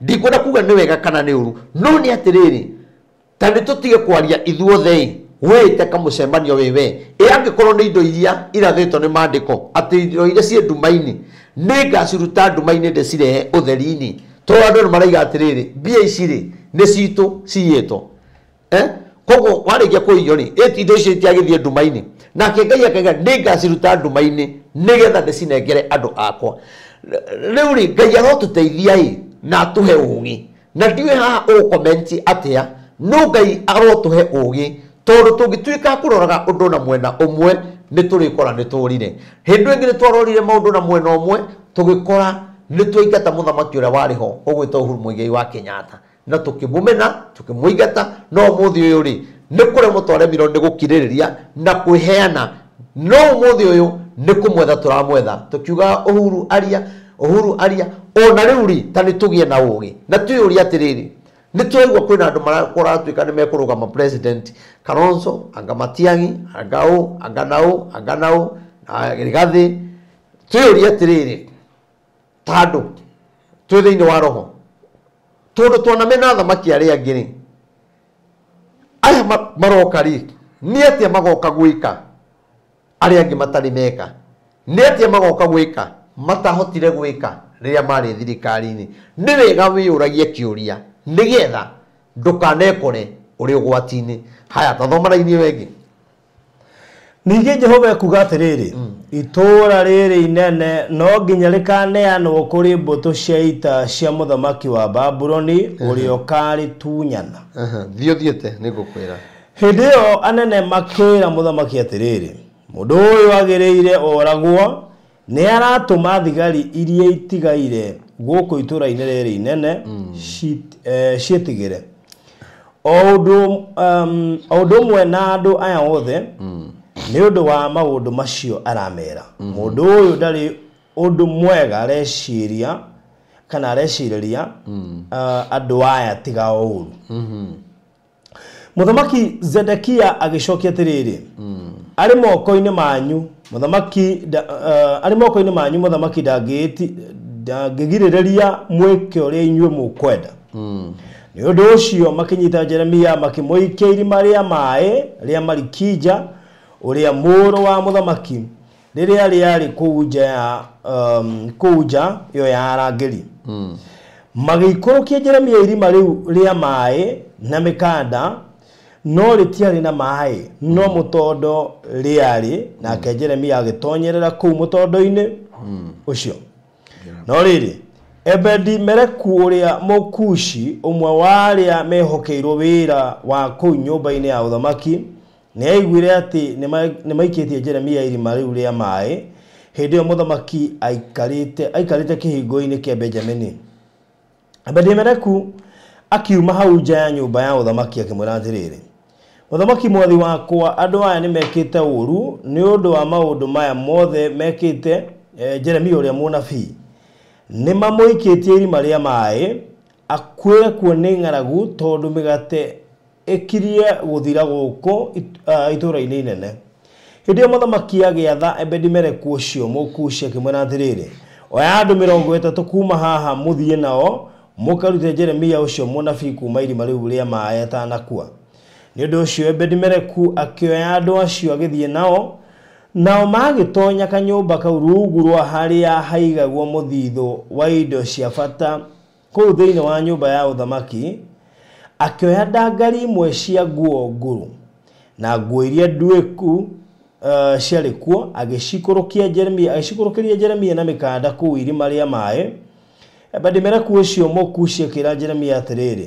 Ndikwenda kuga nĩ wega kana nĩ ũru, no nĩ atĩrĩrĩ, ta nĩ tũtige kwaria ithuothe ĩ, wĩte kamũcemanio wĩ we, ĩ angĩkorwo nĩ indo iria irathĩtwo nĩ maandĩko atĩ indo iria ciĩ nduma-inĩ nĩ ngaciruta nduma-inĩ ndĩcirehe ũtheri-inĩ, tondũ andũ nĩ maraiga atĩrĩrĩ, mbia ici rĩ nĩ citũ ciyĩtwo. Koguo warĩkia kũiywo rĩ, indo icio itiagĩthiĩ nduma-inĩ, nake Ngai akaiga nĩ ngaciruta nduma-inĩ nĩgetha ndĩcinengere andũ akwa. Rĩu rĩ, Ngai arotũteithia ĩ na atũhe ũgĩ, na ndiũĩ haha ũgũkomenti atĩa, no Ngai arotũhe ũgĩ, tondũ tũngĩtuĩka kũroraga ũndũ na mwena ũmwe nĩ tũrĩkora nĩ tũrire. Hĩndĩ ĩngĩ nĩ twarorire maũndũ na mwena ũmwe tũgĩkora nĩ twaingata mũthamaki ũrĩa warĩ ho ũgwĩtwo Uhuru Muigai wa Kenyatta, na tũkĩmũmena tũkĩmũingata. No ũmũthĩ ũyũ rĩ, nĩ kũremwo twaremirwo nĩ gũkirĩrĩria na kwĩheana, no ũmũthĩ ũyũ nĩ kũmwetha tũramwetha tũkiuga Uhuru aria, Uhuru aria. Ona rĩu rĩ, ta nĩ tũgĩe na ũgĩ na twĩyũrie atĩrĩrĩ, nĩ tũraigua kwĩna andũ marakũratuĩka nĩ mekũrũgama president, Kalonzo, anga Matiang'i, anga ũ, anga naũ, anga naũ, Rigathĩ. Twĩyũrie atĩrĩrĩ, ta andũ twĩ thĩinĩ wa roho, tondũ twanamena athamaki arĩa angĩ rĩ, aya maroka rĩ, nĩ atĩa magoka gwĩka arĩa angĩ matarĩ meka? Nĩ atĩa magoka gwĩka matahotire gwĩka rĩrĩa marĩ thirikari-inĩ? Nĩ wega wĩyũragie kĩũria nĩgetha ndũkanekore ũrĩ ũgwati-inĩ. Haya, ta thoma raini ĩyo ĩngĩ. Ningĩ Jehova ekuga atĩrĩrĩ, itũũra rĩrĩ inene no nginya rĩkaneanwo kũrĩ mbũtũ cia ita cia mũthamaki wa Babuloni ũrĩa ũkarĩtunyana. Thiĩ ũthiĩte nĩ ngũkwĩra. Hĩndĩ ĩyo anene makĩĩra mũthamaki atĩrĩrĩ, Mũndũ ũyũ agĩrĩire oragwo, nĩ aratũma thigari iria itigaire gũkũ itũũra-inĩ rĩrĩ inene ciĩtigĩre. O ũndũ ũmwe na andũ aya othe, nĩ ũndũ wa maũndũ macio aramera. Mũndũ ũyũ ndarĩ ũndũ mwega areciria kana arecirĩria andũ aya tiga o ũru. Mũthamaki Zedekia agĩcokia atĩrĩrĩ, arĩ moko-inĩ manyu mũthamaki arĩ moko-inĩ manyu mũthamaki ndangĩgirĩrĩria mwĩke ũrĩa inyuĩ mũkwenda. Nĩ ũndũ ũcio makĩnyita Jeremia makĩmũikia irima rĩa maaĩ rĩa Malikija ũrĩa mũrũ wa mũthamaki, rĩrĩa rĩarĩ kũu nja ya kũu nja ĩyo ya arangĩri. Magĩikũrũkia Jeremia irima rĩu rĩa maaĩ na mĩkanda, no rĩtiarĩ na maaĩ, no mũtondo rĩarĩ, nake Jeremia agĩtonyerera kũu mũtondo-inĩ ũcio. No rĩrĩ, Ebedi Meleku ũrĩa Mũkushi, ũmwe wa arĩa mehokeirwo wĩra wa kũu nyũmba-inĩ ya ũthamaki, nĩ aiguire atĩ nĩ maikĩtie Jeremia irima rĩu rĩa maaĩ. Hĩndĩ ĩyo mũthamaki aikarĩte kĩhingo-inĩ kĩa Benjamini. Ebedi Meleku akiuma hau nja ya nyũmba ya ũthamaki akĩmwĩra atĩrĩrĩ, mũthamaki mwathi wakwa, andũ aya nĩ mekĩte ũũru nĩ ũndũ wa maũndũ maya mothe mekĩte Jeremia ũrĩa mũnabii. Nĩ mamũikĩtie irima rĩa maaĩ akuĩre kuo nĩ ng'aragu, tondũ mĩgate ĩkirie gũthira gũkũ itũũra-inĩ inene. Hĩndĩ ĩyo mũthamaki agĩatha Ebedi Meleku ũcio Mũkushi akĩmwĩra atĩrĩrĩ, oya andũ 30 kuuma haha mũthiĩ nao mũkarute Jeremia ũcio mũnabii kuuma irima rĩu rĩa maaĩ atanakua. Nĩ ũndũ ũcio Ebedi Meleku akĩoya andũ acio agĩthiĩ nao, nao magĩtonya kanyũmba kau rungu rwa harĩa haigagwo mũthithũ wa indo cia bata kũu thĩinĩ wa nyũmba ya ũthamaki. Akĩoya ndangari imwe cia nguo ngũrũ na nguo iria nduĩku ciarĩ kuo, agĩcikũrũkĩria Jeremia na mĩkanda kũu irima rĩa maaĩ. Ebedi Meleku ũcio Mũkushi akĩra Jeremia atĩrĩrĩ,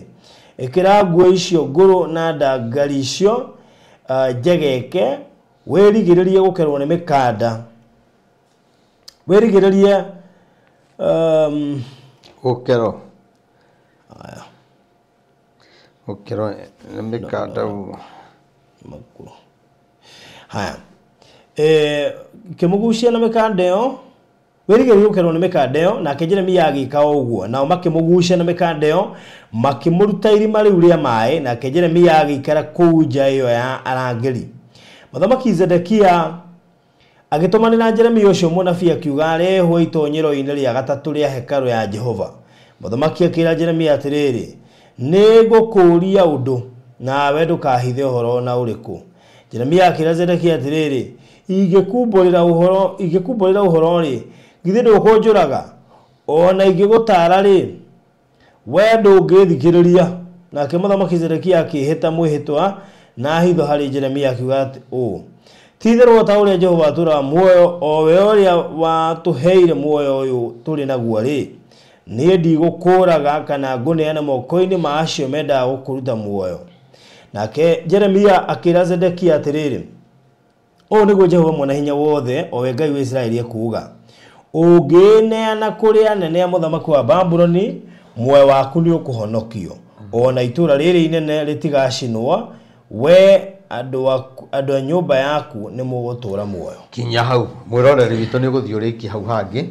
ĩkĩra nguo icio ngũrũ na ndangari icio njegeke, wĩrigĩrĩrie gũkerwo nĩ mĩkanda, wĩrigĩrĩrie gũkerwo gũkerwo nĩ mĩkanda ũguo. Haya, kĩmũgucia na mĩkanda ĩyo, wĩrigĩrĩrie gũkerwo nĩ mĩkanda ĩyo. Nake Jeremia agĩka o ũguo, nao makĩmũgucia na mĩkanda ĩyo, makĩmũruta irima rĩu rĩa maaĩ. Nake Jeremia agĩikara kũu nja ĩyo ya arangĩri. Mũthamaki Zedekia agĩtũmanĩra Jeremia ũcio mũnabii akiuga arehwo itonyero-inĩ rĩa gatatũ rĩa hekarũ ya Jehova. Mũthamaki akĩra Jeremia atĩrĩrĩ, nĩ ngũkũũria ũndũ, nawe ndũkahithe ũhoro na ũrĩkũ. Jeremia akĩra Zedekia atĩrĩrĩ, ingĩkumbũrĩra ũhoro-rĩ, githĩ ndũkũnjũraga? Ona ingĩgũtaara-rĩ, we ndũngĩthikĩrĩria. Nake mũthamaki Zedekia akĩĩhĩta mwĩhĩtwa na hitho harĩ Jeremia akiuga ũũ, ti-itherũ o ta ũrĩa Jehova atũũraga muoyo, o we ũrĩa watũheire muoyo ũyũ tũrĩ naguo-rĩ, niĩ ndigũkũũraga kana ngũneane moko-inĩ ma acio mendaga gũkũruta muoyo. Nake Jeremia akĩra Zedekia atĩrĩrĩ, ũũ nĩguo Jehova Mwene-Hinya-Wothe, o we Ngai wa Isiraeli ekuuga, ũngĩĩneana kũrĩ anene a mũthamaki wa Babuloni, muoyo waku nĩ ũkũhonokio, ona itũũra rĩrĩ inene rĩtigacinwo, we andũ a nyũmba yaku nĩ mũgũtũũra muoyo. Kinya hau mwĩroreri witũ nĩ ũgũthiĩ ũrĩkie hau hangĩ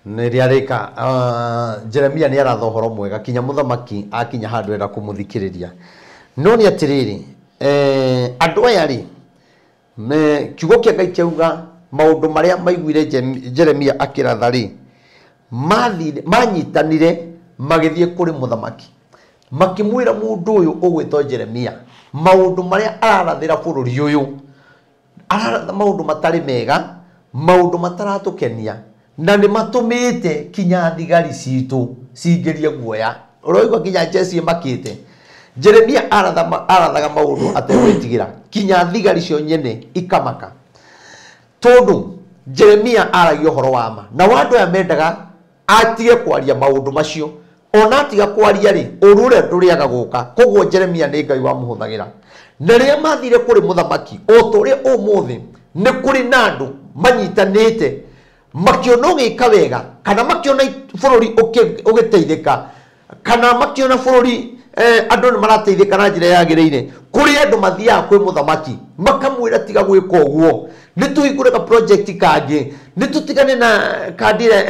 nĩ rĩarĩka. Jeremia nĩ aratha ũhoro mwega kinya mũthamaki akinya handũ enda kũmũthikĩrĩria. No nĩ atĩrĩrĩ, andũ aya rĩ, kiugo kĩa Ngai kĩauga maũndũ marĩa maiguire Jeremia akĩratha rĩ, manyitanire magĩthiĩ kũrĩ mũthamaki makĩmwĩra mũndũ ũyũ ũgwĩtwo Jeremia maũndũ marĩa ararathĩra bũrũri ũyũ, araratha maũndũ matarĩ mega, maũndũ mataratũkenia, na nĩ matũmĩte kinya thigari citũ cingĩrie guoya. Ũroigua kinya njeci ĩmakĩte. Jeremia arathaga maũndũ ategwĩtigĩra, kinya thigari cio nyene ikamaka, tondũ Jeremia aragia ũhoro wa ma, na andũ aya mendaga atige kwaria maũndũ macio. Ona atiga kwaria rĩ, ũru ũrĩa ndũrĩaga gũka. Koguo Jeremia nĩ Ngai wamũhũthagĩra. Na rĩrĩa mathire kũrĩ mũthamaki, o ta ũrĩa ũmũthĩ Nĩ kũrĩ na andũ manyitanĩte makiona ũgĩka wega kana makiona bũrũri ũgĩteithĩka kana makiona bũrũri andũ nĩ marateithĩka na njĩra yagĩrĩire. Kũrĩ andũ mathiaga kwĩ mũthamaki makamwĩra tiga gwĩka ũguo, nĩ tũhingũre ka project kangĩ, nĩ tũtigane na kandi ya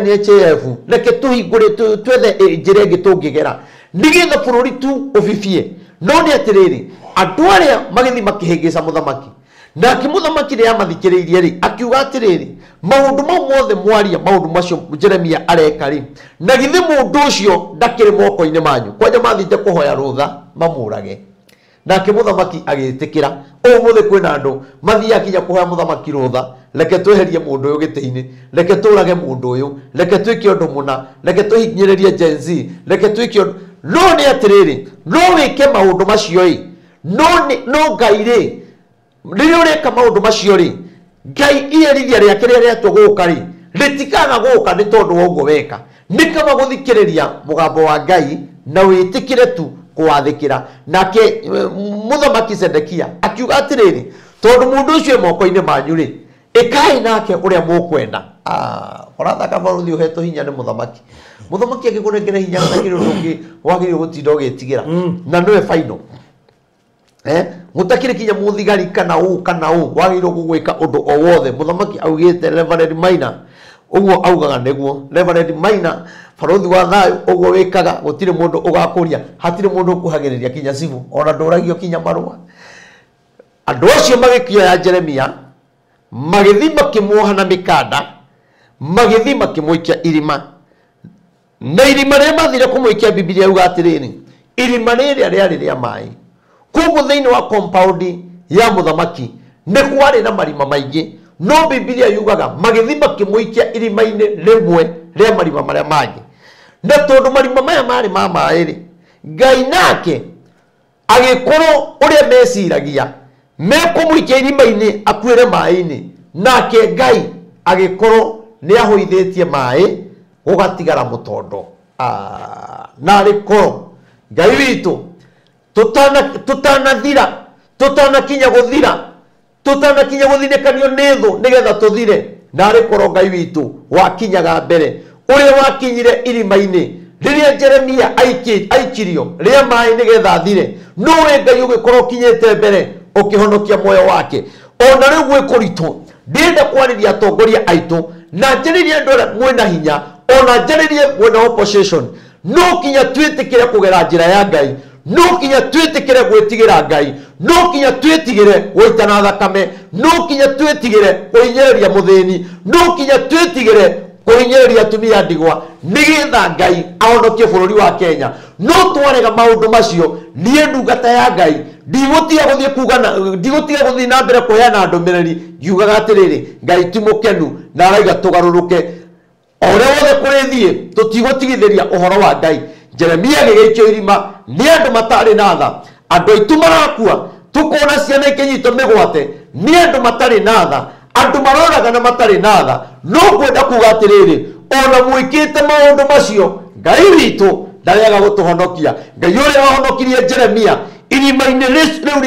NHIF, reke tũhingũre twethe njĩra ĩngĩ tũngĩgera nĩgetha bũrũri tu ũbibie. No nĩ atĩrĩrĩ, andũ arĩa magĩthiĩ makĩhĩngĩca mũthamaki, nake mũthamaki rĩrĩa amathikĩrĩirie rĩ, akiuga atĩrĩrĩ, maũndũ mau mothe mwaria, maũndũ macio Jeremia areka rĩ, na githĩ mũndũ ũcio ndakĩrĩ moko-inĩ manyu? Kwanja mathiĩte kũhoya rũtha mamũrage. Nake mũthamaki agĩtĩkĩra. Ũmũthĩ kwĩna andũ mathiaga kinya kũhoya mũthamaki rũtha, reke tweherie mũndũ ũyũ gĩtĩ-inĩ, reke tũrage mũndũ ũyũ, reke twĩke ũndũ mũna, reke tũhinyĩrĩrie Gen Z, reke twĩke ũndũ. No nĩ atĩrĩrĩ, no wĩke maũndũ macio ĩ, no Ngai rĩ, rĩrĩa ũreka maũndũ macio rĩ, Ngai iherithia rĩake rĩrĩa rĩatua gũka rĩ, rĩtikaga gũka nĩ tondũ wa ũguo weka. Nĩ kaba gũthikĩrĩria mũgambo wa Ngai na wĩtĩkĩre tu kũwathĩkĩra. Nake mũthamaki Zedekia akiuga atĩrĩrĩ, tondũ mũndũ ũcio e moko-inĩ manyu rĩ, ĩkai nake ũrĩa mũkwenda. Ũrathaka barũthi ũhetwo hinya nĩ mũthamaki. Mũthamaki angĩkũnengera hinya gũtakĩrĩ ũndũ ũngĩ wagĩrĩirwo gũtinda ũgĩtigĩra, na nĩwe final. Mutakiri kinya muthigari kana ũ kana ũ wagĩrĩirwo gũgwĩka ũndũ o wothe. Mũthamaki augĩte Reverend Maina, ũguo augaga nĩguo Reverend Maina barũthi wa thayũ, ũguo wĩkaga, gũtirĩ mũndũ ũgakũria, hatirĩ mũndũ ũkuhagĩrĩria kinya cibũ, ona ndũragio kinya marũa. Andũ acio magĩkĩoya Jeremia, magĩthiĩ makĩmuoha na mĩkanda, magĩthiĩ makĩmũikia irima. Na irima rĩrĩa mathire kũmũikia, Bibilia yuga atĩrĩrĩ, irima rĩrĩa rĩarĩ rĩa maĩ. Koguo thĩinĩ wa compound ya mũthamaki nĩ kwarĩ na marima maingĩ, no Bibilia yugaga magĩthiĩ makĩmũikia irima-inĩ rĩmwe rĩa marima marĩa mangĩ. Na tondũ marima maya marĩ ma maĩ rĩ, Ngai nake agĩkorwo ũrĩa meciragia mekũmũikia irima-inĩ akuĩre maĩ-inĩ, nake Ngai agĩkorwo nĩ ahũithĩtie maĩ gũgatigara mũtondo. Narĩ korwo Ngai witũ tũtanathira, tũtanakinya gũthira, tũtanakinya gũthinĩkanio nĩ thũ nĩgetha tũthire, narĩ korwo Ngai witũ wakinyaga mbere ũrĩa wakinyire irima-inĩ rĩrĩa Jeremia aikirio rĩa maĩ nĩgetha athire, nowe Ngai ũgĩkorwo ũkinyĩte mbere ũkĩhonokia muoyo wake. Ona rĩu gwĩ kũritũ, ndĩrenda kwarĩria atongoria aitũ na njarĩrie andũ arĩa mwĩna hinya, ona njarĩrie mwena opposition, no kinya twĩtĩkĩre kũgera njĩra ya Ngai, no kinya twĩtĩkĩre gwĩtigĩra Ngai, no kinya twĩtigĩre gũitana thakame, no kinya twĩtigĩre kũhinyĩrĩria mũthĩni, no kinya twĩtigĩre kũhinyĩrĩria atumia ndigwa, nĩgetha Ngai ahonokie bũrũri wa Kenya. No twarega maũndũ macio, niĩ ndungata ya Ngai ndigũtiga gũthiĩ kuga na ndigũtiga gũthiĩ na mbere kũheana ndũmĩrĩri ngiugaga atĩrĩrĩ, Ngai ti mũkenu na arauga tũgarũrũke. O ũrĩa wothe kũrĩthiĩ tũtigũtigithĩria ũhoro wa Ngai. Jeremia agĩgĩikio irima nĩ andũ matarĩ na tha. Andũ aitũ marakua, tũkona ciana ikĩnyitwo mĩgwate nĩ andũ matarĩ na tha, andũ maroragana matarĩ na tha. No ngwenda kuga atĩrĩrĩ, ona mwĩkĩte maũndũ macio, Ngai witũ ndarĩaga gũtũhonokia. Ngai ũrĩa wahonokirie Jeremia irima-inĩ rĩu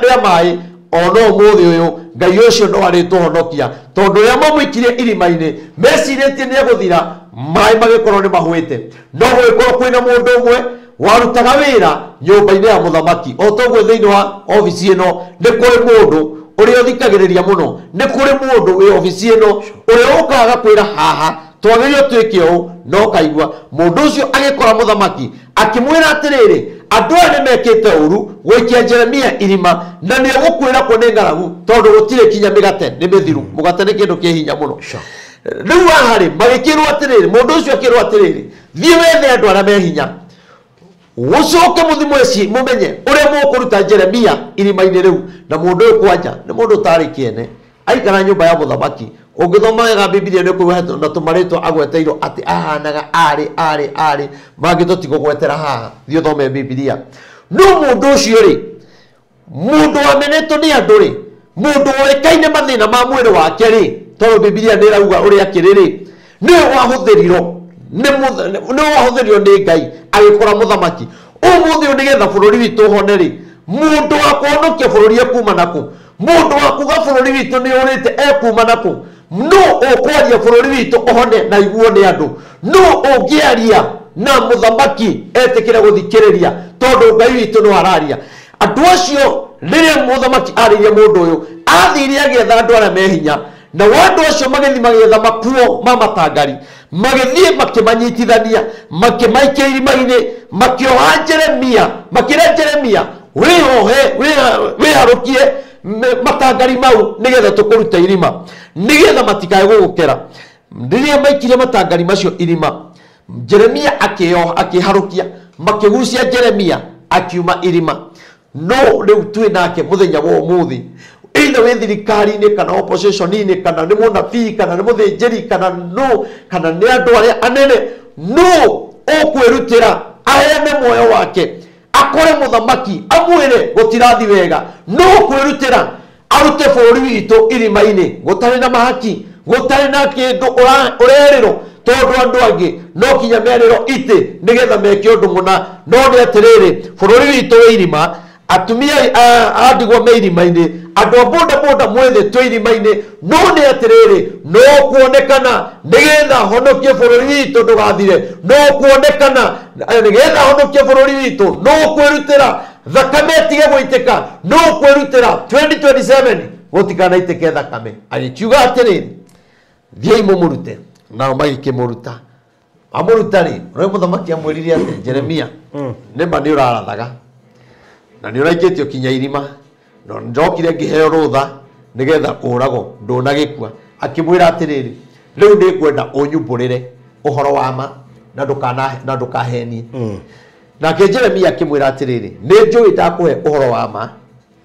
rĩa maĩ, ona ũmũthĩ ũyũ Ngai ũcio no arĩtũhonokia, tondũ ũrĩa mamũikirie irima-inĩ mecirĩtie nĩ egũthira, maĩ magĩkorwo nĩ mahũĩte. No gũgĩkorwo kwĩna mũndũ ũmwe warutaga wĩra nyũmba-inĩ ya mũthamaki. O toguo thĩinĩ wa obici ĩno nĩ kũrĩ mũndũ ũrĩa ũthikagĩrĩria mũno, nĩ kũrĩ mũndũ wĩ obici ĩno ũrĩa ũkaga kwĩra haha twagĩrĩirwo twĩke ũũ, no kaigua mũndũ ũcio agĩkora mũthamaki akĩmwĩra atĩrĩrĩ, andũ aya nĩ mekĩte ũru gũikia Jeremia irima, na nĩ egũkwĩra kuo nĩ ng'aragu, tondũ gũtirĩ kinya mĩgate nĩ mĩthiru. Mũgate nĩ kĩndũ kĩ hinya mũno. Rĩu haha rĩ, magĩkĩrwo atĩrĩrĩ, mũndũ ũcio akĩrwo atĩrĩrĩ, thiĩ wethe andũ arĩa me hinya, ũcoke mũthiĩ mweci mũmenye ũrĩa mũkũruta Jeremia irima-inĩ rĩu. Na mũndũ ũyũ kwanja nĩ mũndũ ũtarĩ kĩene, aikara nyũmba ya mũthamaki. Ũngĩthoma wega Bibilia nĩ ũkũigua na tũmarĩtwa agweteirwo atĩ ahanaga arĩ arĩ arĩ mangĩ tũtigũgwetera haha, thiĩ ũthome Bibilia. No mũndũ ũcio rĩ, mũndũ wamenetwo nĩ andũ rĩ, mũndũ woĩkaine mathĩna ma mwĩrĩ wake rĩ, tondũ Bibilia nĩ ĩrauga ũrĩa akĩrĩ rĩ, nĩwe wahũthĩrirwo nĩwe wahũthĩrirwo nĩ Ngai agĩkora mũthamaki. Ũmũthĩ ũyũ nĩgetha bũrũri witũ ũhone rĩ, Mũndũ wa kũhonokia bũrũri ekuma nakũ? Mũndũ wa kuga bũrũri witũ nĩ ũrĩte ekuma nakũ? No ũkwaria bũrũri witũ ũhone na iguo nĩ andũ? No ũngĩaria na mũthamaki etĩkĩre gũthikĩrĩria tondũ Ngai witũ no araria? Andũ acio rĩrĩa mũthamaki arĩirie mũndũ ũyũ athire agĩetha andũ arĩa me hinya, na andũ acio magĩthiĩ magĩetha makuo ma matangari, magĩthiĩ makĩmanyitithania, makĩmaikia irima-inĩ, makĩoha Jeremia, makĩra Jeremia wĩohe wĩharũkie matangari mau nĩgetha tũkũruta irima, nĩgetha matikae gũgũkera. Rĩrĩa maikirie matangari macio irima, Jeremia akĩharũkia, makĩgucia Jeremia akiuma irima. No rĩu twĩ nake mũthenya wa ũmũthĩ, either wĩ thirikari-inĩ kana opposition-inĩ kana nĩ mũnabii kana nĩ mũthĩnjĩri kana no kana nĩ andũ arĩa anene, no ũkwĩrutĩra aheane muoyo wake akore mũthamaki amwĩre gũtirathi wega, no kwĩrutĩra arute bũrũri witũ irima-inĩ gũtarĩ na mahaki, gũtarĩ na kĩndũ ũrerĩrwo, tondũ andũ angĩ no kinya merĩrwo itĩ nĩgetha meke ũndũ mũna. No nĩ atĩrĩrĩ, bũrũri witũ wĩ irima, atumia a ndigwa me irima-inĩ, andũ a boda boda mwĩthĩ twĩ irima-inĩ. No nĩ atĩrĩrĩ, no kuonekana nĩgetha honokie bũrũri witũ ndũgathire, no kuonekana nĩgetha honokie bũrũri witũ, no kwĩrutĩra thakame ĩtige gũitĩka, no kwĩrutĩra 2027 gũtikanaitĩke thakame. Agĩkiuga atĩrĩrĩ, thiĩi mũmũrute. Nao magĩkĩmũruta. Amũruta rĩ, ũrĩa mũthamaki amwĩrire atĩ Jeremia, nĩma nĩ ũrarathaga na nĩ ũraikĩtio kinya irima, no ndokire ngĩheo rũtha nĩgetha ũragwo, ndũnagĩkua. Akĩmwĩra atĩrĩrĩ, rĩu nĩngwenda ũnyumbũrĩre ũhoro wa ma na ndũkahenie. Nake Jeremia akĩmwĩra atĩrĩrĩ, nĩ njũĩ ndakũhe ũhoro wa ma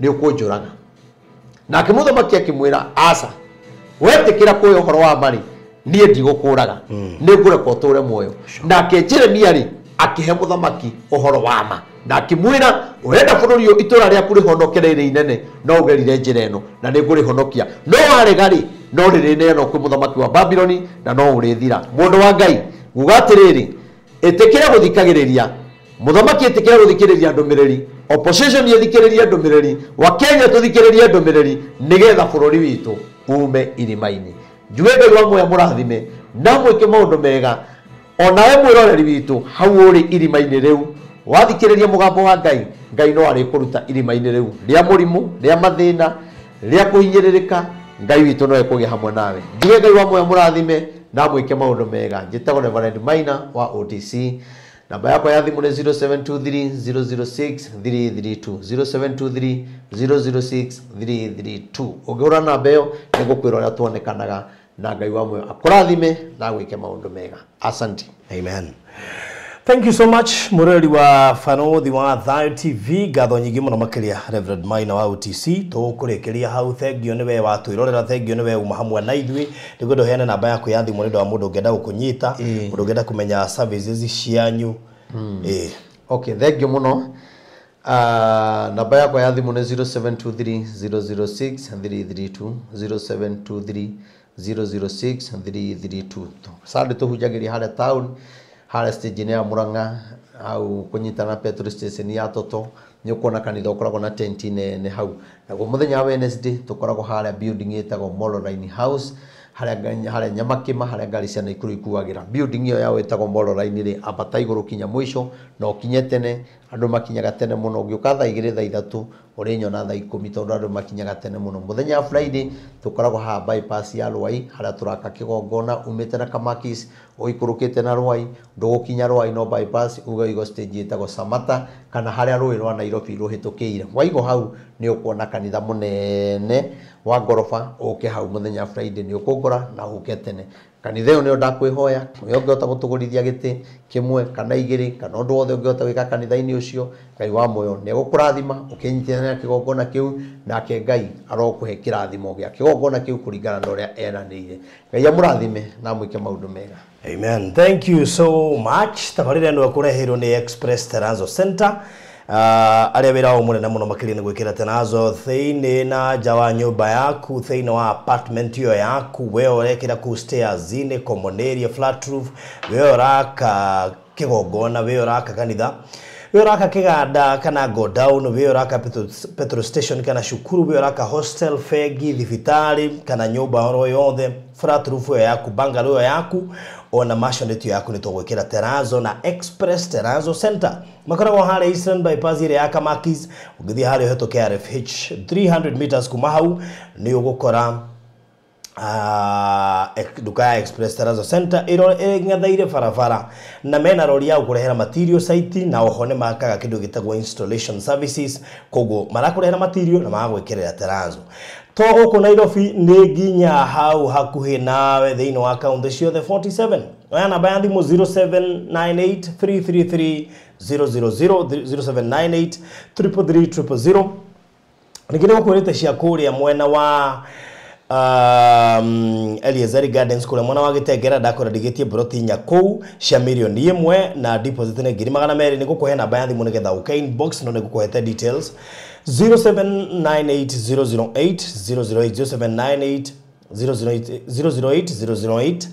nĩ ũkũnjũraga. Nake mũthamaki akĩmwĩra, aca, wetĩkĩra kũhe ũhoro wa ma rĩ, niĩ ndigũkũraga, nĩ ngũreka ũtũre muoyo. Nake Jeremia rĩ akĩhe mũthamaki ũhoro wa ma na akĩmwĩra, ũrenda bũrũri ũyũ itũra rĩaku rĩhonokere rĩ inene, no ũgerire njĩra ĩno na nĩ ngũrĩhonokia, no warega rĩ, no rĩrĩneanwo kwĩ mũthamaki wa Babiloni na no ũrĩthira. Mũndũ wa Ngai nguga atĩrĩrĩ, ĩtĩkĩra gũthikagĩrĩria mũthamaki, ĩtĩkĩra gũthikĩrĩria ndũmĩrĩri, opposition ĩthikĩrĩrie ndũmĩrĩri, wa Kenya tũthikĩrĩrie ndũmĩrĩri nĩgetha bũrũri witũ ume irima-inĩ. Njuge Ngai wa muoyo mũrathime na mwĩke maũndũ mega. Onawe mwĩroreri witũ hau ũrĩ irima-inĩ rĩu, wathikĩrĩria mũgambo wa Ngai, Ngai no arĩkũruta irima-inĩ rĩu rĩa mũrimũ, rĩa mathĩna, rĩa kũhinyĩrĩrĩka. Ngai witũ no ekũgĩa hamwe nawe. Njuge Ngai wa muoyo mũrathime na mwĩke maũndũ mega. Njĩtagwo Reverend Maina wa OTC. Namba yakwa ya thimũ nĩ 0723 006 332, 0723 006 332. Ũngĩhũra namba ĩyo nĩ ngũkwĩra ũrĩa tuonekanaga, na Ngai wa muoyo akũrathime na gwĩke maũndũ mega. Asante. Amen. Thank you so much mũrori wa Banothi wa Thayo TV. Ngatho nyingĩ mũno makĩria Reverend Maina wa OTC. Tũkũrĩkĩria hau. Thengio nĩwe watwĩrorera, thengio nĩwe uma hamwe na ithuĩ. Nĩngwenda ũheane namba yaku ya thimũ nĩ ũndũ wa mũndũ ũngĩenda gũkũnyita, mũndũ ũngĩenda kũmenya services cianyu. Okay, thengio mũno. Namba yakwa ya thimũ nĩ 0723 006 332, 0723 006 332. Sunday tũhunjagĩria harĩa town, harĩa stage-inĩ ya Murang'a, hau kũnyitana petrol station ya Toto, nĩ ũkuona kanitha ũkoragwo na tent nene hau. Naguo mũthenya wa Wednesday tũkoragwo harĩa building ĩtagwo Mololine House, harĩa Nyamakĩma, harĩa ngari cia Naikuru ikuagĩra. Building ĩyo yao ĩtagwo Mololine rĩ, ambata igũrũ kinya mũico, na ũkinye tene. Andũ makinyaga tene mũno, ũngĩũka thaa 2 thaa 3 ũrĩnyona thaa 10 tondũ andũ makinyaga tene mũno. Mũthenya wa Friday tũkoragwo haha bypass ya Rwai, harĩa tũraka kĩgongona umĩte na Kamakis ũikũrũkĩte na Rwai, ndũgũkinya Rwai no bypass uge ũigo stage ĩtagwo Samata kana harĩa rũĩ rwa Nairobi rũhĩtũkĩire. Waigo hau nĩ ũkuona kanitha mũnene wa ngoroba, ũke hau mũthenya wa Friday nĩ ũkũngora na ũke tene. Kanitha ĩyo nĩyo ndakwĩhoya, ũrĩa ũngĩhota gũtũgũrithia gĩtĩ kĩmwe kana igĩrĩ kana ũndũ wothe ũngĩhota gwĩka kanitha-inĩ ũcio, Ngai wa muoyo nĩ egũkũrathima ũkĩnyitithania kĩgongona kĩu, nake Ngai arokũhe kĩrathimo gĩa kĩgongona kĩu kũringana na ũrĩa eranĩire. Ngai amũrathime na amwĩke maũndũ mega. Amen. Thank you so much. Tabarĩra ĩno ĩkũreheirwo nĩ Express Terrazzo Center. Arĩa wĩra wao mũnene mũno makĩria nĩ gwĩkĩra tenazo thĩinĩ na nja wa nyũmba yaku, thĩinĩ wa apartment ĩyo yaku, we ũrekĩra kũu stairs-inĩ, common area, flat roof, we ũraka kĩgongona, we ũraka kanitha. We ũraka kĩganda kana godown, we ũraka petrol station kana cukuru, we ũraka hostel, bengi, thibitarĩ kana nyũmba oro yothe, flat roof ĩyo yaku, bungalow ĩyo yaku, ona maisonette yaku, nĩ tũgwĩkĩra terrazzo na Express Terrazzo Center. Makoragwo harĩa Eastern Bypass ĩrĩa ya Kamakis. Ũngĩthiĩ harĩa ũhetũke RFH 300 meters kuma hau, nĩ ũgũkora nduka ya Express Terrazzo Center ĩng'etheire barabara, na mena rori ya gũkũrehera material site, na oho nĩ makaga kĩndũ gĩtagwo installation services. Koguo marakũrehera material na magagwĩkĩrĩra terrazzo. To gũkũ Nairobi, nĩ nginya hau hakuhĩ nawe thĩinĩ wa kaunti ciothe 47. Oya namba ya thimũ 0798 333 000, 0798 333 000. Ningĩ nĩ gũkwĩrĩte cia kũrĩa mwena wa Eliezeri Gardens, kũrĩa mwena wa Gĩtengera, ndakora ndigĩtie broti inya kũu cia 1 million na deposit nĩ 200,000. Nĩ ngũkũhe namba ya thimũ nĩgetha ũke inbox, no nĩ ngũkũhete details: 0798 008 008, 0798 008 008 008.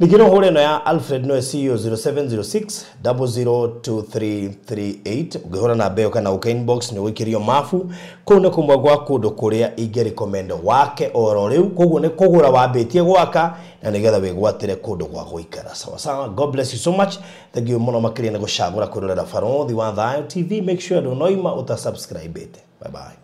Ningĩ no hũre ĩno ya Alfred, no CEO, 0706 002338. Ũngĩhũra namba ĩyo kana ũke inbox, nĩ ũgũikĩrio mabu. Kũu nĩ kũmwe gwa kũndũ kũrĩa ingĩ recommend wake oro rĩu. Koguo nĩ kũgũra wambĩtie gwaka na nĩgetha wĩgwatĩre kũndũ gwa gũikara. Sawa sawa, God bless you so much. Thank you mũno makĩria nĩ gũcagũra kwĩrorera Barothi wa Thayo TV. Make sure ndũnoima ũtasubscribĩte. Bye bye.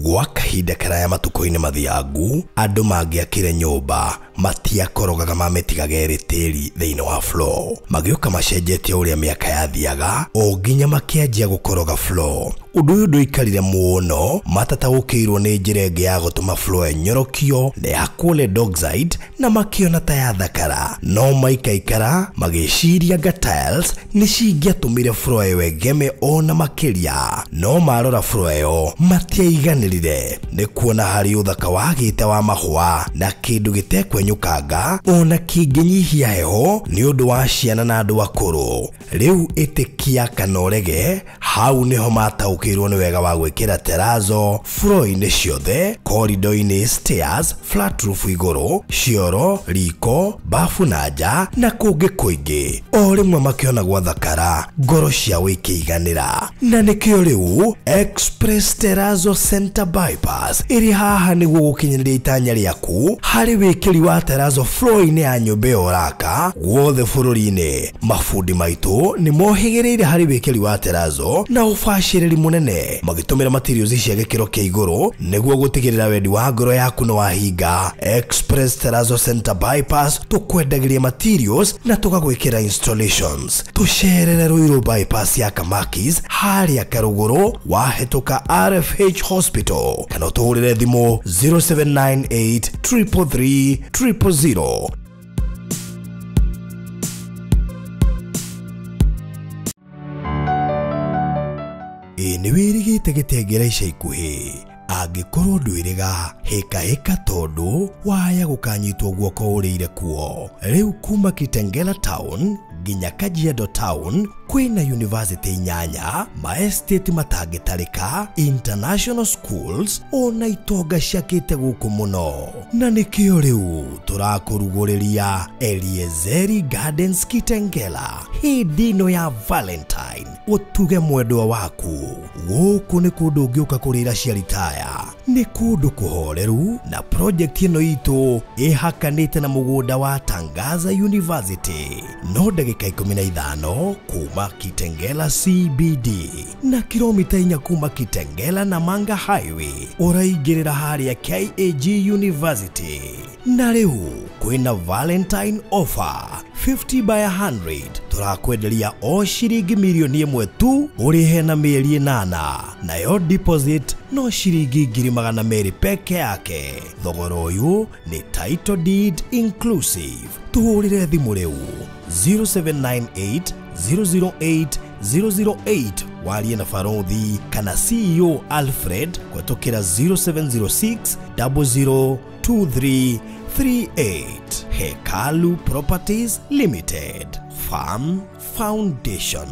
Gwa kahinda karaya matukũ-inĩ mathiangu, andũ mangĩakire nyũmba matiakorogaga, mamĩtigaga ĩrĩ tĩri thĩinĩ wa floor. Magĩũka macenjetie ũrĩa mĩaka yathiaga, o nginya makĩanjia gũkoroga floor. Ũndũ ũyũ ndũikarire mũno matataũkĩirwo nĩ njĩra ĩngĩ ya gũtũma floor ĩnyorokio na ya solid oxide, na makĩona ta yathakara. No maikaikara magĩciria nga tiles nĩ cingĩatũmire floor ĩyo ĩgeme ona makĩria. No marora floor ĩyo matiaiganĩrire nĩ kuona harĩ ũthaka wagĩte wa mahũa na kĩndũ gĩtekwenyũkanga ona kĩngĩnyihia heho nĩ ũndũ wa ciana na andũ akũrũ. Rĩu ĩtĩkia kana ũrege, hau nĩho mataũkĩirwo nĩ wega wa gwĩkĩra terrazzo floor-inĩ ciothe, corridor-inĩ, stairs, flat roof igũrũ, cioro, riko, bafu na nja na kũngĩ kũingĩ. O rĩmwe makĩona gwathakara, ngoro ciao ikĩiganĩra, na nĩkĩo rĩu Express Terrazzo Center Bypass ĩrĩ haha nĩguo gũkinyanĩria itanya rĩaku harĩ wĩkĩri wa terrazzo floor-inĩ ya nyũmba ĩyo ũraka guothe bũrũri-inĩ. Mabundi maitũ nĩ mohĩgĩrĩire harĩ wĩkĩri wa terrazzo na ũbacĩrĩri mũnene, magĩtũmĩra materials cia gĩkĩro kĩa igũrũ nĩguo gũtigĩrĩra wendi wa ngoro yaku nĩ wahinga. Express Terrazzo Center Bypass, tũkwendagĩria materials na tũgagwĩkĩra installations. Tũcerere Ruiru Bypass ya Kamakis, harĩa Karũgũrũ wahĩtũka RFH Hospital, kana ũtũhũrĩre thimũ 0798 333 000. Ĩ nĩ wĩrĩgĩte gĩtengera ica ikuhĩ? Angĩkorwo ndwĩrĩga, hĩkahĩka, tondũ waya gũkanyitwo guoko ũrĩire kuo. Rĩu kuma Kitengela Town nginya Kajiado Town kwĩna university inyanya, maestate matangĩtarĩka, international schools, ona itonga ciakĩte gũkũ mũno. Na nĩkĩo rĩu tũrakũrugũrĩria Eliezeri Gardens Kitengela. Hĩndĩ ĩno ya Valentine, ũtuge mwendwa waku. Gũkũ nĩ kũndũ ũngĩũka kũrĩra cia ritaya, nĩ kũndũ kũhoreru, na project ĩno itũ ĩhakanĩte na mũgũnda wa Tangaza University, no ndagĩka 15 kuma Kitengela CBD na kilomita 4 kuma Kitengela na Manga Highway, ũraingĩrĩra harĩa KAG University. Na rĩu kwĩna Valentine offer, 50 by 100 tũrakwenderia o ciringi 1 million tu, ũrĩhe na mĩeri 8, nayo deposit no ciringi 200,000 peke yake. Thogora ũyũ nĩ title deed inclusive. Tũhũrĩre thimũ rĩu 0798 008 008, warie na barothi kana CEO Alfred kũhetũkĩra 0706 002338. Hekalu Properties Limited, Farm Foundation.